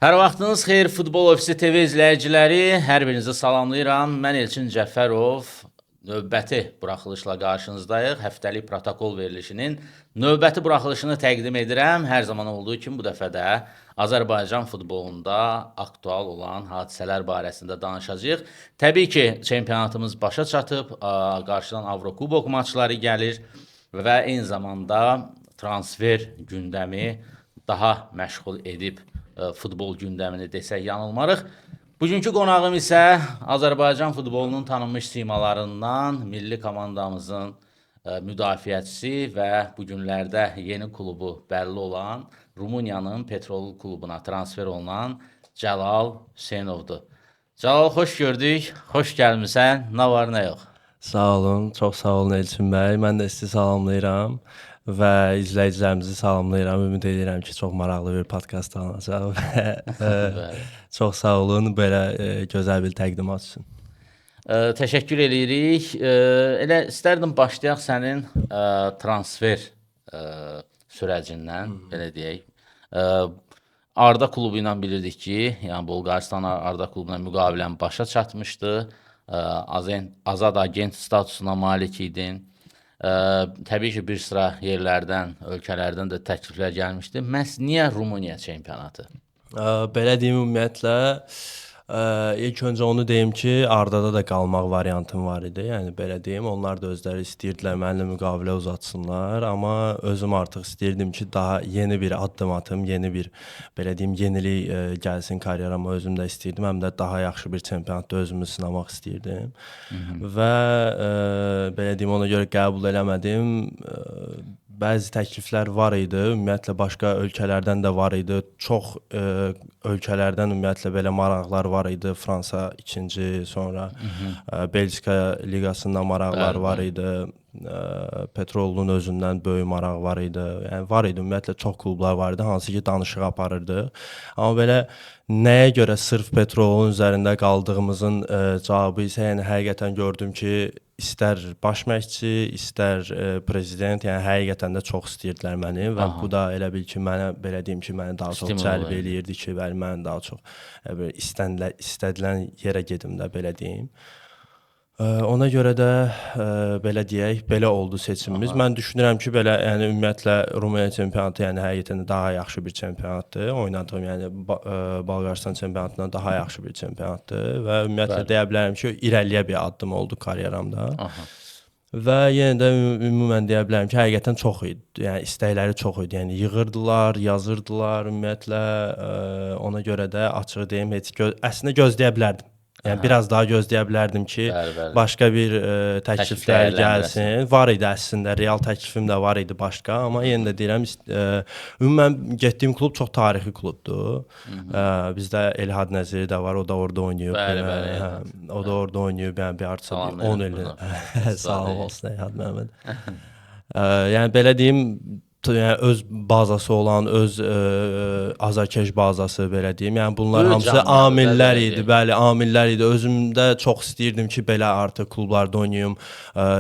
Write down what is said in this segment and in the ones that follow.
Hər vaxtınız xeyir Futbol Ofisi TV izləyiciləri, hər birinizi salamlayıram. Mən Elçin Cəfərov. Növbəti buraxılışla qarşınızdayıq. Həftəlik protokol verilişinin növbəti buraxılışını təqdim edirəm. Hər zaman olduğu kimi bu dəfə də Azərbaycan futbolunda aktual olan hadisələr barəsində danışacağıq. Təbii ki, çempionatımız başa çatıb, qarşıdan Avrokubok maçları gəlir və eyni zamanda transfer gündəmi daha məşğul edib futbol gündəmini desək yanılmarıq. Bugünkü qonağım isə Azərbaycan futbolunun tanınmış simalarından milli komandamızın müdafiəçisi və bu günlərdə yeni klubu bəlli olan Rumıniyanın Petrol klubuna transfer olunan Cəlal Hüseynovdur. Cəlal, xoş gördük, xoş gəlmisən. Nə var, nə yox? Sağ olun, çox sağ olun Elçin bəy. Mən də sizi salamlayıram və izləyicilərimizi salamlayıram. Ümid edirəm ki, çox maraqlı bir podkast alınacaq və çox sağ olun belə gözəl bir təqdimat üçün. Təşəkkür eləyirik. Elə istərdim başlayaq sənin transfer sürəcindən, belə deyək. Arda klubu ilə bilirdik ki, yəni Bolqarıstan Arda klubu ilə müqavilən başa çatmışdı. Azad agent statusuna malik idin. Təbii ki, bir sıra yerlərdən, ölkələrdən də təkliflər gəlmişdi. Məhz niyə Rumıniya çempionatı? Belə deyim, ümumiyyətlə ilk öncə onu deyim ki, Ardada da qalmaq variantım var idi. Yəni belə deyim, onlar da özləri istəyirdilər mənimlə müqavilə uzatsınlar, amma özüm artıq istəyirdim ki, daha yeni bir addım atım, yeni bir belə deyim, yenilik gəlsin karyerama, özüm də istəyirdim, həm də daha yaxşı bir çempionatda özümü sınamaq istəyirdim. Və belə deyim, ona görə qəbul eləmədim. Bəzi təkliflər var idi, ümumiyyətlə başqa ölkələrdən də var idi. Çox ölkələrdən ümumiyyətlə belə maraqlar var idi. Fransa ikinci, sonra Belçika liqasından maraqlar var idi. Petrolun özündən böyük maraq var idi. Yəni var idi, ümumiyyətlə çox klublar var idi, hansı ki danışıq aparırdı. Amma belə nəyə görə sırf Petrolun üzərində qaldığımızın cavabı isə, yəni həqiqətən gördüm ki, istər baş məşqçi, istər prezident, yəni həqiqətən də çox istəyirdilər məni və bu da elə bil ki, mənə belə deyim ki, məni daha çox cəlb eləyirdi ki, bəli, məni daha çox belə istənilən yerə gedim də, belə deyim. Ona görə də belə deyək, belə oldu seçimimiz. Mən düşünürəm ki, belə, yəni ümumiyyətlə Rumıniya çempionatı, yəni həqiqətən də daha yaxşı bir çempionatdır. Oynadığım, yəni Bolqarıstan çempionatından daha yaxşı bir çempionatdır və ümumiyyətlə deyə bilərəm ki, irəliyə bir addım oldu karyeramda. Və yenə də ümumən deyə bilərəm ki, həqiqətən çox idi. Yəni istəkləri çox idi. Yəni yığırdılar, yazırdılar ümumiyyətlə. Ona görə də açığı deyim, heç əslində gözləyə bilərdim. Yəni biraz daha gözləyə bilərdim ki, başqa bir təkliflər gəlsin. Var idi əslində, real təklifim də var idi başqa, amma yenə də deyirəm, ümumən getdiyim klub çox tarixi klubdur. Bizdə Elhad Nəziri də var, o da orada oynayıb. Bəli, o da orada oynayıb, yəni bir artıq 10 il. Salam olsun Elhad Məhəmməd. Yəni belə deyim, yəni öz bazası olan, öz azarkeş bazası, belə deyim. Yəni bunlar böyük hamısı amillər idi, bəli, amillər idi. Özümdə çox istəyirdim ki, belə artıq klublarda oynayım,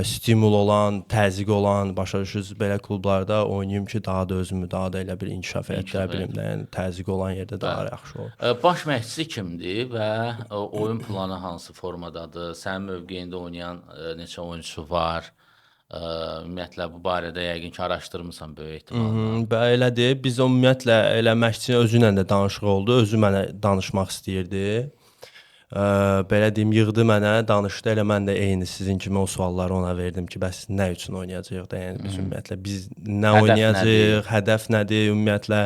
stimul olan, təzyiq olan, başa düşürsünüz, belə klublarda oynayım ki, daha da özümü daha da elə bir inkişaf etdirə bilim də, yəni təzyiq olan yerdə daha yaxşı olur. Baş məşqçisi kimdir və oyun planı hansı formadadır? Sənin mövqeyində oynayan neçə oyunçu var? Ümumiyyətlə bu barədə yəqin ki, araşdırmısan böyük ehtimalla. Bəli, elədir. Biz ümumiyyətlə elə məşqçinin özü ilə də danışıq oldu. Özü mənə danışmaq istəyirdi. Belə deyim, yığdı mənə, danışdı. Elə mən də eyni sizin kimi o sualları ona verdim ki, bəs nə üçün oynayacağıq da? Yəni biz ümumiyyətlə biz nə oynayacağıq, hədəf nədir, ümumiyyətlə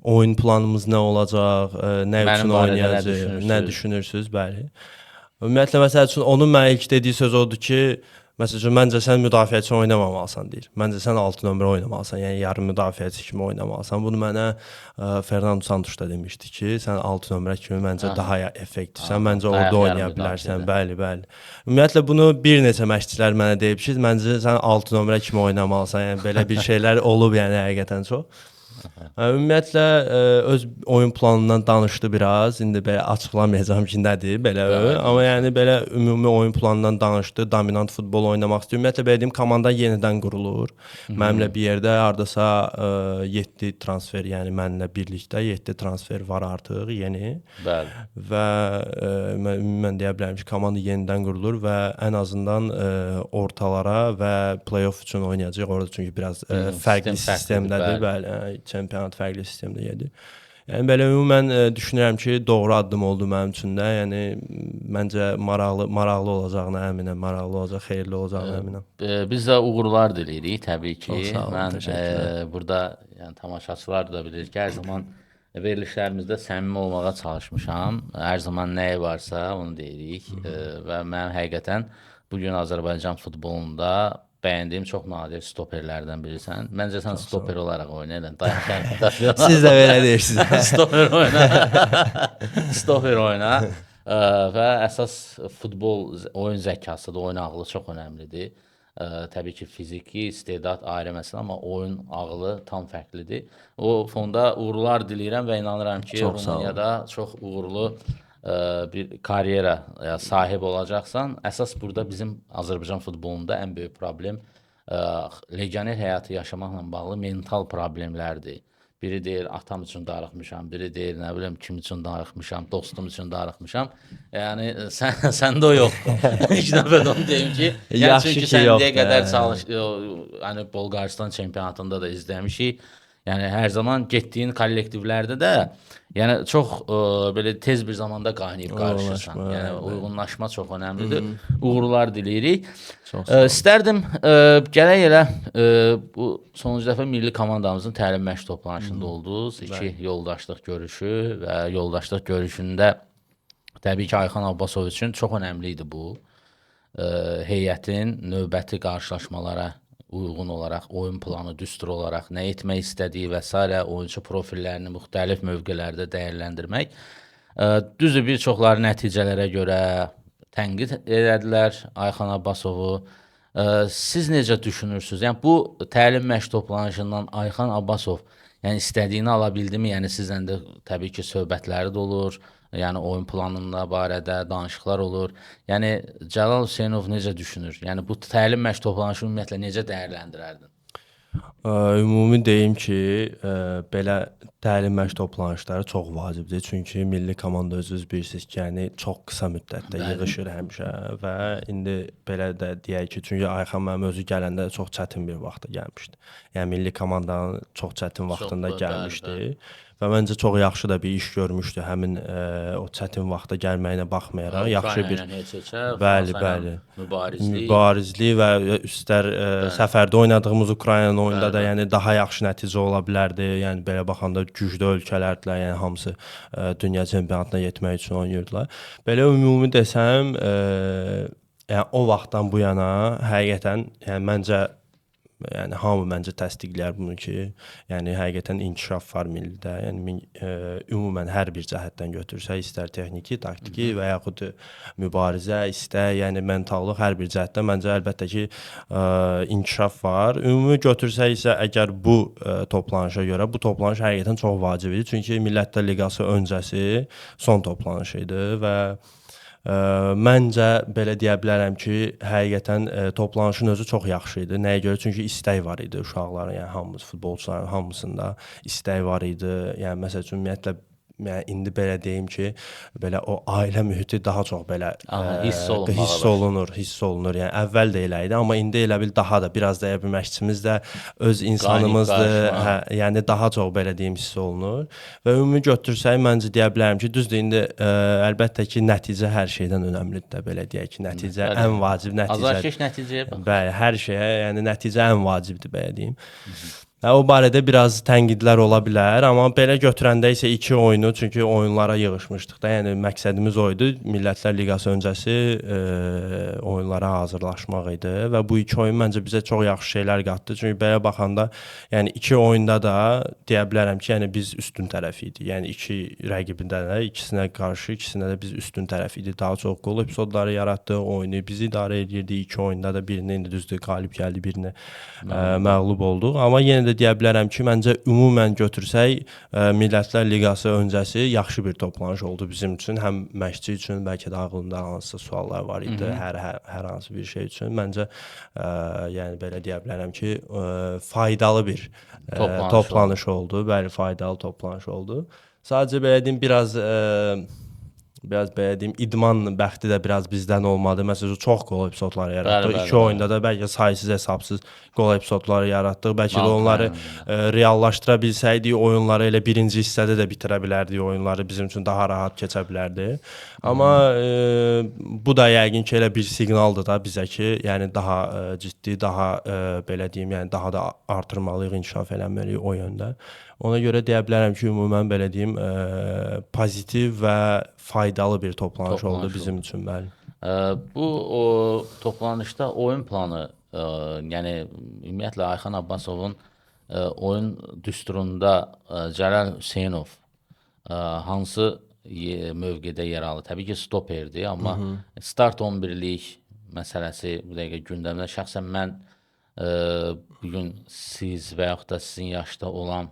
oyun planımız nə olacaq, nə üçün oynayacağıq, nə düşünürsünüz, bəli. Ümumiyyətlə məsəl üçün onun mənə ilk dediyi söz odur ki, məsəl üçün, məncə sən müdafiəçi oynamamalısan deyir. Məncə sən 6 nömrə oynamalısan, yəni yarım müdafiəçi kimi oynamalısan. Bunu mənə Fernando Santos da demişdi ki, sən 6 nömrə kimi məncə daha effektivsən, məncə orada oynaya bilərsən. Bəli, bəli. Ümumiyyətlə bunu bir neçə məşqçilər mənə deyib ki, məncə sən 6 nömrə kimi oynamalısan. Yəni belə bir şeylər olub, yəni həqiqətən çox. Ümumiyyətlə öz oyun planından danışdı biraz. İndi belə açıqlamayacağam ki, nədir belə. Amma yəni belə ümumi oyun planından danışdı. Dominant futbol oynamaq istəyir. Ümumiyyətlə belə deyim, komanda yenidən qurulur. Mənimlə bir yerdə hardasa 7 transfer, yəni mənimlə birlikdə 7 transfer var artıq yeni. Bəli. Və mən ümumən deyə bilərəm ki, komanda yenidən qurulur və ən azından ortalara və play-off üçün oynayacaq orada, çünki biraz fərqli sistemdədir. Bəli, çempionat fərqli sistemdə gedir. Yəni belə ümumən düşünürəm ki, doğru addım oldu mənim üçün də. Yəni məncə maraqlı olacağına əminəm, maraqlı olacaq, xeyirli olacağına əminəm. Biz də uğurlar diləyirik təbii ki. Çox sağ olun, mən burada yəni tamaşaçılar da bilir ki, hər zaman verilişlərimizdə səmimi olmağa çalışmışam. Hər zaman nəyi varsa onu deyirik və mən həqiqətən bu gün Azərbaycan futbolunda bəyəndiyim çox nadir stoperlərdən birisən. Məncə sən stoper olaraq oynayın. Siz də belə deyirsiniz. Stoper oyna. Stoper oyna. Və əsas futbol oyun zəkasıdır, oyun ağlı çox önəmlidir. Təbii ki, fiziki istedad ayrı məsələ, amma oyun ağlı tam fərqlidir. O fonda uğurlar diləyirəm və inanıram ki, Rumuniyada çox uğurlu bir karyera sahib olacaqsan. Əsas burada bizim Azərbaycan futbolunda ən böyük problem legioner həyatı yaşamaqla bağlı mental problemlərdir. Biri deyir atam üçün darıxmışam, biri deyir nə bilim kim üçün darıxmışam, dostum üçün darıxmışam. Yəni səndə o yoxdur. İlk dəfə də onu deyim ki, yəni çünki sən indiyə qədər çalış, yəni Bolqarıstan çempionatında da izləmişik. Yəni hər zaman getdiyin kollektivlərdə də yəni çox belə tez bir zamanda qaynayıb qarışırsan. Yəni uyğunlaşma çox önəmlidir. Uğurlar diləyirik. İstərdim gələk elə bu sonuncu dəfə milli komandamızın təlim məşq toplanışında oldunuz. İki yoldaşlıq görüşü və yoldaşlıq görüşündə təbii ki, Ayxan Abbasov üçün çox önəmli idi bu. Heyətin növbəti qarşılaşmalara uyğun olaraq, oyun planı, düstur olaraq nə etmək istədiyi və s. oyunçu profillərini müxtəlif mövqelərdə dəyərləndirmək. Düzdür, bir çoxları nəticələrə görə tənqid elədilər Ayxan Abbasovu. Siz necə düşünürsünüz? Yəni bu təlim məşq toplanışından Ayxan Abbasov yəni istədiyini ala bildimi? Yəni sizlə də təbii ki, söhbətləri də olur. Yəni oyun planında barədə danışıqlar olur. Yəni Cəlal Hüseynov necə düşünür? Yəni bu təlim məşq toplanışı ümumiyyətlə necə dəyərləndirərdin? Ümumi deyim ki, belə təlim məşq toplanışları çox vacibdir. Çünki milli komanda özünüz bilirsiniz ki, yəni çox qısa müddətdə yığışır həmişə və indi belə də deyək ki, çünki Ayxan mənim özü gələndə çox çətin bir vaxtda gəlmişdi. Yəni milli komandanın çox çətin vaxtında gəlmişdi. Bəli. Və məncə çox yaxşı da bir iş görmüşdü həmin o çətin vaxtda gəlməyinə baxmayaraq. Yaxşı bir bəli, bəli. Mübarizlik və üstər səfərdə oynadığımız Ukraynanın oyunda da yəni daha yaxşı nəticə ola bilərdi. Yəni belə baxanda güclü ölkələrdilər, yəni hamısı dünya çempionatına yetmək üçün oynayırdılar. Belə ümumi desəm, yəni o vaxtdan bu yana həqiqətən yəni məncə yəni hamı məncə təsdiqləyər bunu ki, yəni həqiqətən inkişaf var millidə. Yəni ümumən hər bir cəhətdən götürsək, istər texniki, taktiki və yaxud mübarizə, istər yəni mentallıq, hər bir cəhətdən məncə əlbəttə ki, inkişaf var. Ümumi götürsək isə əgər bu toplanışa görə, bu toplanış həqiqətən çox vacib idi. Çünki Millətlər Liqası öncəsi son toplanış idi və məncə belə deyə bilərəm ki, həqiqətən toplanışın özü çox yaxşı idi. Nəyə görə? Çünki istək var idi uşaqların, yəni hamımız futbolçuların hamısında istək var idi. Yəni məsəl üçün ümumiyyətlə yəni indi belə deyim ki, belə o ailə mühiti daha çox belə hiss olunur, hiss olunur. Yəni əvvəl də elə idi, amma indi elə bil daha da biraz da bir məşqçimiz də öz insanımızdır. Hə, yəni daha çox belə deyim hiss olunur. Və ümumi götürsək məncə deyə bilərəm ki, düzdür indi əlbəttə ki, nəticə hər şeydən önəmlidir də, belə deyək ki, nəticə ən vacib nəticədir. Azarkeş nəticəyə bax. Bəli, hər şeyə, yəni nəticə ən vacibdir belə deyim. O barədə biraz tənqidlər ola bilər, amma belə götürəndə isə iki oyunu, çünki oyunlara yığışmışdıq da, yəni məqsədimiz o idi, Millətlər Liqası öncəsi oyunlara hazırlaşmaq idi və bu iki oyun məncə bizə çox yaxşı şeylər qatdı. Çünki belə baxanda, yəni iki oyunda da deyə bilərəm ki, yəni biz üstün tərəf idik. Yəni iki rəqibində də, ikisinə qarşı, ikisinə də biz üstün tərəf idik. Daha çox qol epizodları yaratdıq, oyunu biz idarə edirdik. İki oyunda da birinə indi düzdür qalib gəldi, birinə məğlub olduq. Amma yenə də yenə də deyə bilərəm ki, məncə ümumən götürsək, Millətlər Liqası öncəsi yaxşı bir toplanış oldu bizim üçün, həm məşqçi üçün, bəlkə də ağlında hansısa suallar var idi, hər hansı bir şey üçün. Məncə yəni belə deyə bilərəm ki, faydalı bir toplanış oldu. Bəli, faydalı toplanış oldu. Sadəcə belə deyim, biraz belə deyim, idman bəxti də biraz bizdən olmadı. Məsələn, çox qol epizodları yaratdıq. İki oyunda da bəlkə saysız hesabsız qol epizodları yaratdıq. Bəlkə də onları reallaşdıra bilsəydik, oyunları elə birinci hissədə də bitirə bilərdik, oyunları bizim üçün daha rahat keçə bilərdi. Amma bu da yəqin ki, elə bir siqnaldır da bizə ki, yəni daha ciddi, daha belə deyim, yəni daha da artırmalıyıq, inkişaf eləməliyik o yöndə. Ona görə deyə bilərəm ki, ümumən belə deyim, pozitiv və faydalı bir toplanış oldu bizim üçün, bəli. Bu o toplanışda oyun planı, yəni ümumiyyətlə Ayxan Abbasovun oyun düsturunda Cəlal Hüseynov hansı mövqedə yer alır? Təbii ki, stoperdir, amma start 11-lik məsələsi bu dəqiqə gündəmdə. Şəxsən mən bu gün siz və yaxud da sizin yaşda olan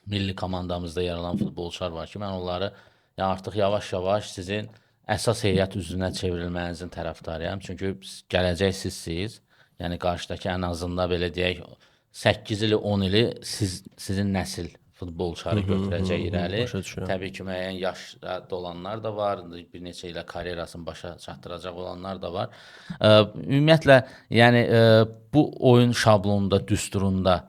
milli komandamızda yer alan futbolçular var ki, mən onları yəni artıq yavaş-yavaş sizin əsas heyət üzvünə çevrilməyinizin tərəfdarıyam. Çünki gələcək sizsiz. Yəni qarşıdakı ən azından belə deyək 8 ili, 10 ili sizin nəsil futbolçuları götürəcək irəli. Təbii ki, müəyyən yaşda olanlar da var, bir neçə ilə karyerasını başa çatdıracaq olanlar da var. Ümumiyyətlə, yəni bu oyun şablonunda, düsturunda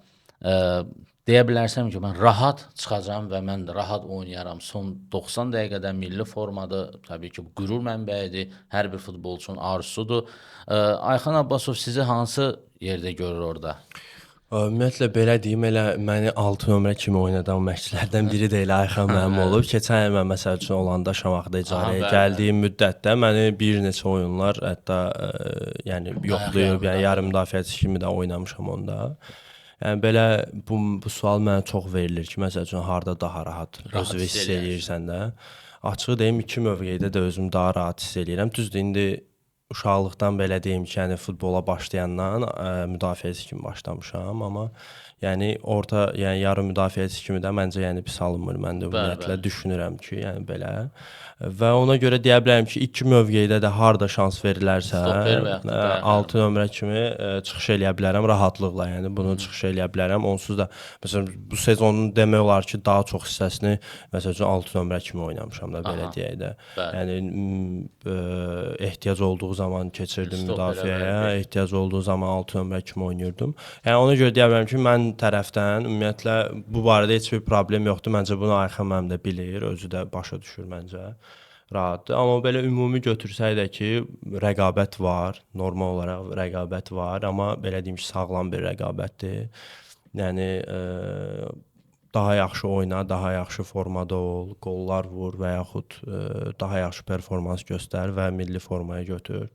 deyə bilərsən ki, mən rahat çıxacam və mən rahat oynayaram. Son 90 dəqiqədə milli formadır. Təbii ki, bu qürur mənbəyidir. Hər bir futbolçunun arzusudur. Ayxan Abbasov sizi hansı yerdə görür orada? Ümumiyyətlə belə deyim, elə məni 6 nömrə kimi oynadan məşqçilərdən biri də elə Ayxan müəllim olub. Keçən il mən məsəl üçün olanda Şamaxıda icarəyə gəldiyim müddətdə məni bir neçə oyunlar hətta yəni yoxlayıb, yəni yarım müdafiəçi kimi də oynamışam onda. Yəni belə bu sual mənə çox verilir ki, məsəl üçün harda daha rahat özünü hiss eləyirsən də. Açığı deyim, iki mövqedə də özümü daha rahat hiss eləyirəm. Düzdür, indi uşaqlıqdan belə deyim ki, yəni futbola başlayandan müdafiəçi kimi başlamışam, amma yəni orta, yəni yarım müdafiəçi kimi də məncə yəni pis alınmır. Mən də ümumiyyətlə düşünürəm ki, yəni belə. Və ona görə deyə bilərəm ki, iki mövqedə də harda şans verilərsə, 6 nömrə kimi çıxış eləyə bilərəm rahatlıqla. Yəni bunu çıxış eləyə bilərəm. Onsuz da məsələn bu sezonun demək olar ki, daha çox hissəsini məsəl üçün 6 nömrə kimi oynamışam da, belə deyək də. Yəni ehtiyac olduğu zaman keçirdim müdafiəyə, ehtiyac olduğu zaman 6 nömrə kimi oynayırdım. Yəni ona görə deyə bilərəm ki, mən tərəfdən ümumiyyətlə bu barədə heç bir problem yoxdur. Məncə bunu Ayxan müəllim də bilir, özü də başa düşür məncə. Rahatdır. Amma belə ümumi götürsək də ki, rəqabət var, normal olaraq rəqabət var, amma belə deyim ki, sağlam bir rəqabətdir. Yəni daha yaxşı oyna, daha yaxşı formada ol, qollar vur və yaxud daha yaxşı performans göstər və milli formaya götür.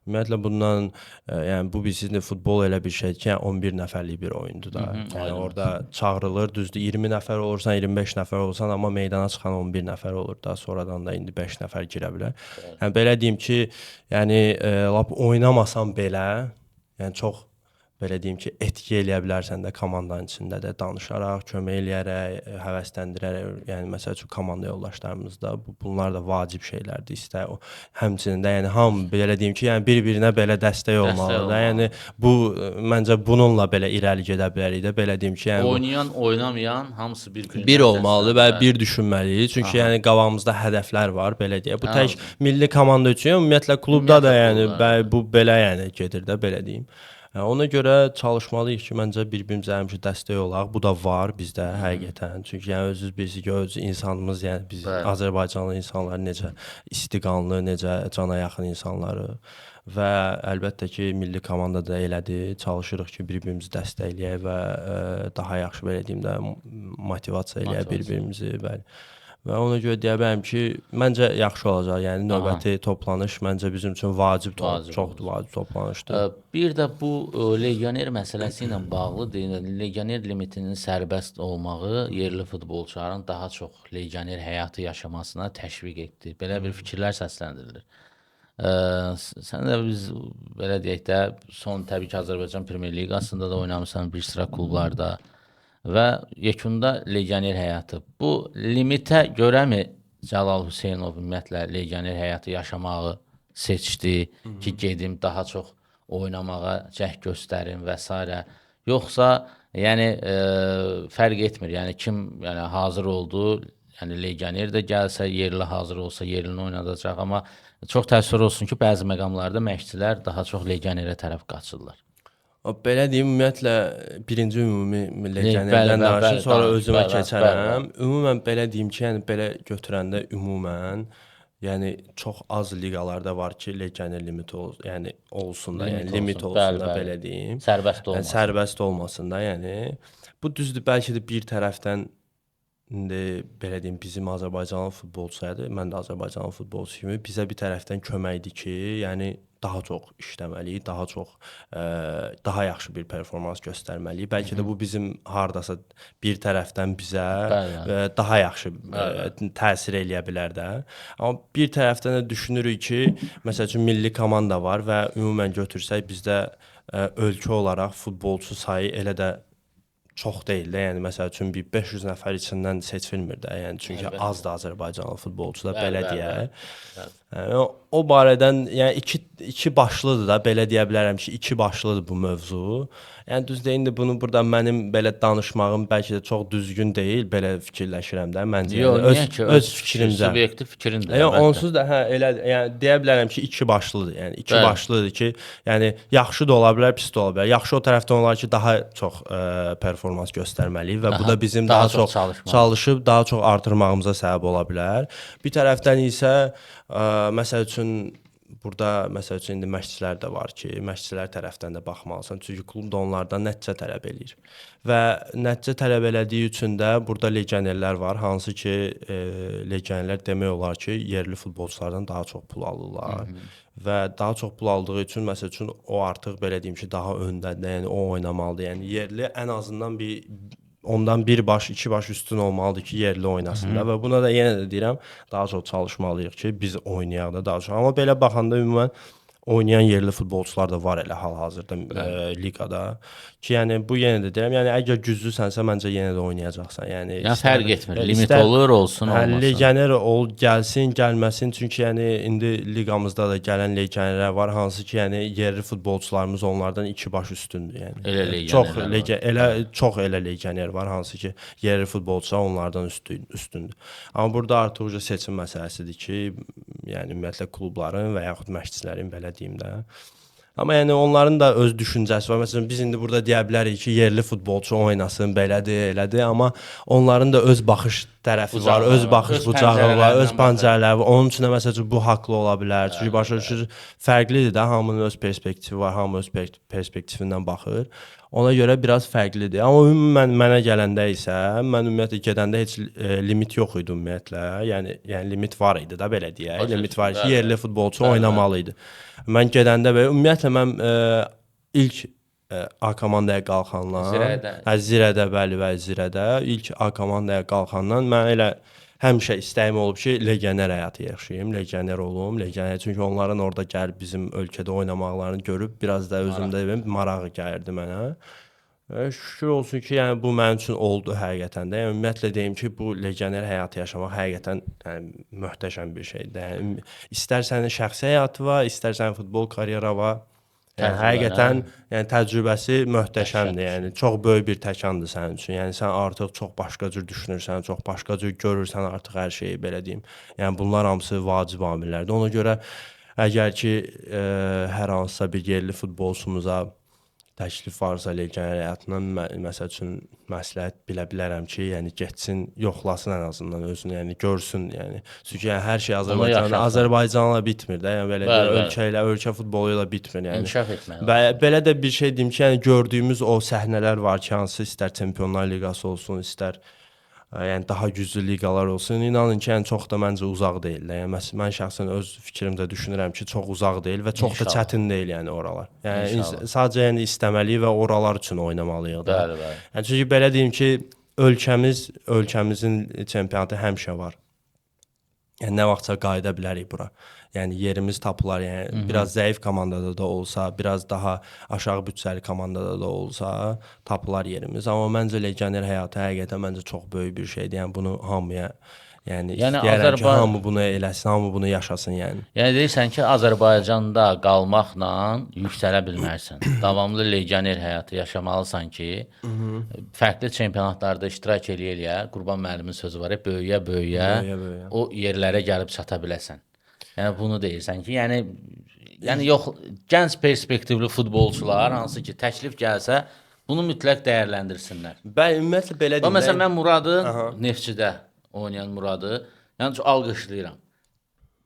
Ümumiyyətlə bundan, yəni bu bilirsiniz, futbol elə bir şeydir ki, yəni 11 nəfərlik bir oyundur da. Yəni orada çağırılır, düzdür, 20 nəfər olursan, 25 nəfər olursan, amma meydana çıxan 11 nəfər olur da, sonradan da indi 5 nəfər girə bilər. Yəni belə deyim ki, yəni lap oynamasan belə, yəni çox belə deyim ki, etki eləyə bilərsən də komandanın içində də danışaraq, kömək eləyərək, həvəsləndirərək, yəni məsəl üçün komanda yoldaşlarımızda bunlar da vacib şeylərdir. İstər o həmçinin də, yəni hamı belə deyim ki, yəni bir-birinə belə dəstək olmalıdır da. Yəni bu məncə bununla belə irəli gedə bilərik də, belə deyim ki, yəni oynayan, oynamayan hamısı bir-birinə bir olmalıdır və bir düşünməliyik. Çünki yəni qabağımızda hədəflər var, belə deyək. Bu tək milli komanda üçün, ümumiyyətlə klubda da yəni bu belə yəni gedir də, belə deyim. Ona görə çalışmalıyıq ki, məncə bir-birimizə həmişə dəstək olaq. Bu da var bizdə həqiqətən. Çünki yəni özünüz bilirsiniz ki, öz insanımız, yəni biz Azərbaycanlı insanlar necə istiqanlı, necə cana yaxın insanlarıq. Və əlbəttə ki, milli komanda da elədir. Çalışırıq ki, bir-birimizi dəstəkləyək və daha yaxşı belə deyim də motivasiya eləyək bir-birimizi. Bəli. Və ona görə deyə bilərəm ki, məncə yaxşı olacaq. Yəni növbəti toplanış məncə bizim üçün vacib, çox vacib toplanışdır. Bir də bu legioner məsələsi ilə bağlı legioner limitinin sərbəst olmağı yerli futbolçuların daha çox legioner həyatı yaşamasına təşviq etdi. Belə bir fikirlər səsləndirilir. Sən də biz belə deyək də son təbii ki, Azərbaycan Premyer Liqasında da oynamısan bir sıra klublarda. Və yekunda legioner həyatı. Bu limitə görəmi Cəlal Hüseynov ümumiyyətlə legioner həyatı yaşamağı seçdi ki, gedim daha çox oynamağa cəhd göstərim və s. Yoxsa yəni fərq etmir. Yəni kim yəni hazır oldu, yəni legioner də gəlsə, yerli hazır olsa, yerlini oynadacaq, amma çox təəssüf olsun ki, bəzi məqamlarda məşqçilər daha çox legionerə tərəf qaçırlar. Belə deyim, ümumiyyətlə birinci ümumi legionerdən danışım, sonra özümə keçərəm. Ümumən belə deyim ki, yəni belə götürəndə ümumən, yəni çox az liqalarda var ki, legioner limiti ol, yəni olsun da, yəni limit olsun da, belə deyim. Sərbəst olmasın. Yəni, sərbəst olmasın da, yəni bu düzdür, bəlkə də bir tərəfdən indi belə deyim, bizim Azərbaycanlı futbolçuydu, mən də Azərbaycanlı futbolçu kimi bizə bir tərəfdən köməkdir ki, yəni daha çox işləməliyik, daha çox daha yaxşı bir performans göstərməliyik. Bəlkə də bu bizim hardasa bir tərəfdən bizə daha yaxşı təsir eləyə bilər də. Amma bir tərəfdən də düşünürük ki, məsəl üçün milli komanda var və ümumən götürsək bizdə ölkə olaraq futbolçu sayı elə də çox deyil də, yəni məsəl üçün bir 500 nəfər içindən seçilmir də, yəni çünki azdır Azərbaycanlı futbolçular, belə deyək. Yəni, o barədən yəni iki başlıdır da, belə deyə bilərəm ki, iki başlıdır bu mövzu. Yəni düzdür, indi bunu burada mənim belə danışmağım bəlkə də çox düzgün deyil, belə fikirləşirəm də məncə. Yox, yəni, öz fikrimcə. Subyektiv fikrindir. Yəni onsuz da hə elə yəni deyə bilərəm ki, iki başlıdır. Yəni iki başlıdır ki, yəni yaxşı da ola bilər, pis də ola bilər. Yaxşı o tərəfdən olar ki, daha çox performans göstərməliyik və bu da bizim daha çox çalışıb daha çox artırmağımıza səbəb ola bilər. Bir tərəfdən isə məsəl üçün burada məsəl üçün indi məşqçilər də var ki, məşqçilər tərəfdən də baxmalısan. Çünki klub da onlardan nəticə tələb eləyir. Və nəticə tələb elədiyi üçün də burada legionerlər var, hansı ki, legionerlər demək olar ki, yerli futbolçulardan daha çox pul alırlar. Və daha çox pul aldığı üçün məsəl üçün o artıq belə deyim ki, daha öndədir, yəni o oynamalıdır. Yəni yerli ən azından bir ondan bir baş, iki baş üstün olmalıdır ki, yerli oynasın da. Və buna da yenə də deyirəm, daha çox çalışmalıyıq ki, biz oynayaq da daha çox. Amma belə baxanda ümumən oynayan yerli futbolçular da var elə hal-hazırda liqada. Ki, yəni bu yenə də deyirəm, yəni əgər güclüsənsə məncə yenə də oynayacaqsan. Yəni fərq etmir. Limit olur, olsun, olmasın. Legioner ol, gəlsin, gəlməsin. Çünki yəni indi liqamızda da gələn legionerlər var, hansı ki, yəni yerli futbolçularımız onlardan iki baş üstündür. Yəni elə çox elə legioner var, hansı ki, yerli futbolçular onlardan üstündür. Amma burada artıq seçim məsələsidir ki, yəni ümumiyyətlə klubların və yaxud məşqçilərin belə deyim də. Amma yəni onların da öz düşüncəsi var. Məsələn, biz indi burada deyə bilərik ki, yerli futbolçu oynasın, belədir, elədir, amma onların da öz baxış tərəfi var, öz baxış bucağı var, öz pəncərələri var. Onun üçün də məsəl üçün bu haqlı ola bilər. Çünki başa düşür, fərqlidir də, hamının öz perspektivi var, hamı öz perspektivindən baxır. Ona görə biraz fərqlidir. Amma ümumən mənə gələndə isə, mən ümumiyyətlə gedəndə heç limit yox idi ümumiyyətlə. Yəni limit var idi da, belə deyək. Limit var ki, yerli futbolçu oynamalı idi. Mən gedəndə və ümumiyyətlə mən ilk A komandaya qalxandan, Zirədə, bəli, bəli, Zirədə ilk A komandaya qalxandan mən elə həmişə istəyim olub ki, legioner həyatı yaşayım, legioner olum, legioner. Çünki onların orada gəlib bizim ölkədə oynamaqlarını görüb biraz da özümdə marağı gəlirdi mənə. Şükür olsun ki, yəni bu mənim üçün oldu həqiqətən də. Yəni ümumiyyətlə deyim ki, bu legioner həyatı yaşamaq həqiqətən yəni möhtəşəm bir şeydir. Yəni istər sənin şəxsi həyatı var, istər sənin futbol karyera var. Yəni həqiqətən, yəni təcrübəsi möhtəşəmdir. Yəni çox böyük bir təkandır sənin üçün. Yəni sən artıq çox başqa cür düşünürsən, çox başqa cür görürsən artıq hər şeyi, belə deyim. Yəni bunlar hamısı vacib amillərdir. Ona görə əgər ki hər hansısa bir yerli futbolçumuza təklif varsa legioner həyatından, məsəl üçün məsləhət bilə bilərəm ki, yəni getsin, yoxlasın ən azından özünü, yəni görsün, yəni. Çünki yəni hər şey Azərbaycanla bitmir də, yəni belə deyək, ölkə ilə, ölkə futbolu ilə bitmir, yəni. İnkişaf etmək. Və belə də bir şey deyim ki, yəni gördüyümüz o səhnələr var ki, hansı istər Çempionlar Liqası olsun, istər yəni daha güclü liqalar olsun. İnanın ki, yəni çox da məncə uzaq deyil. Yəni mən şəxsən öz fikrimdə düşünürəm ki, çox uzaq deyil və çox da çətin deyil yəni oralar. Yəni sadəcə yəni istəməliyik və oralar üçün oynamalıyıq da. Bəli, bəli. Yəni çünki belə deyim ki, ölkəmizin çempionatı həmişə var. Yəni nə vaxtsa qayıda bilərik bura. Yəni yerimiz tapılar. Yəni biraz zəif komandada da olsa, biraz daha aşağı büdcəli komandada da olsa tapılar yerimiz. Amma məncə legioner həyatı həqiqətən məncə çox böyük bir şeydir. Yəni bunu hamıya, yəni istəyirəm ki, hamı bunu eləsin, hamı bunu yaşasın yəni. Yəni deyirsən ki, Azərbaycanda qalmaqla yüksələ bilmərsən. Davamlı legioner həyatı yaşamalısan ki, fərqli çempionatlarda iştirak eləyə-eləyə, Qurban müəllimin sözü var, böyüyə-böyüyə o yerlərə gəlib çata biləsən. Yəni bunu deyirsən ki, yəni yox, gənc perspektivli futbolçular hansı ki təklif gəlsə, bunu mütləq dəyərləndirsinlər. Bəli, ümumiyyətlə belə deyim. Məsələn mən Muradı Neftçidə oynayan Muradı, yəni çox alqışlayıram.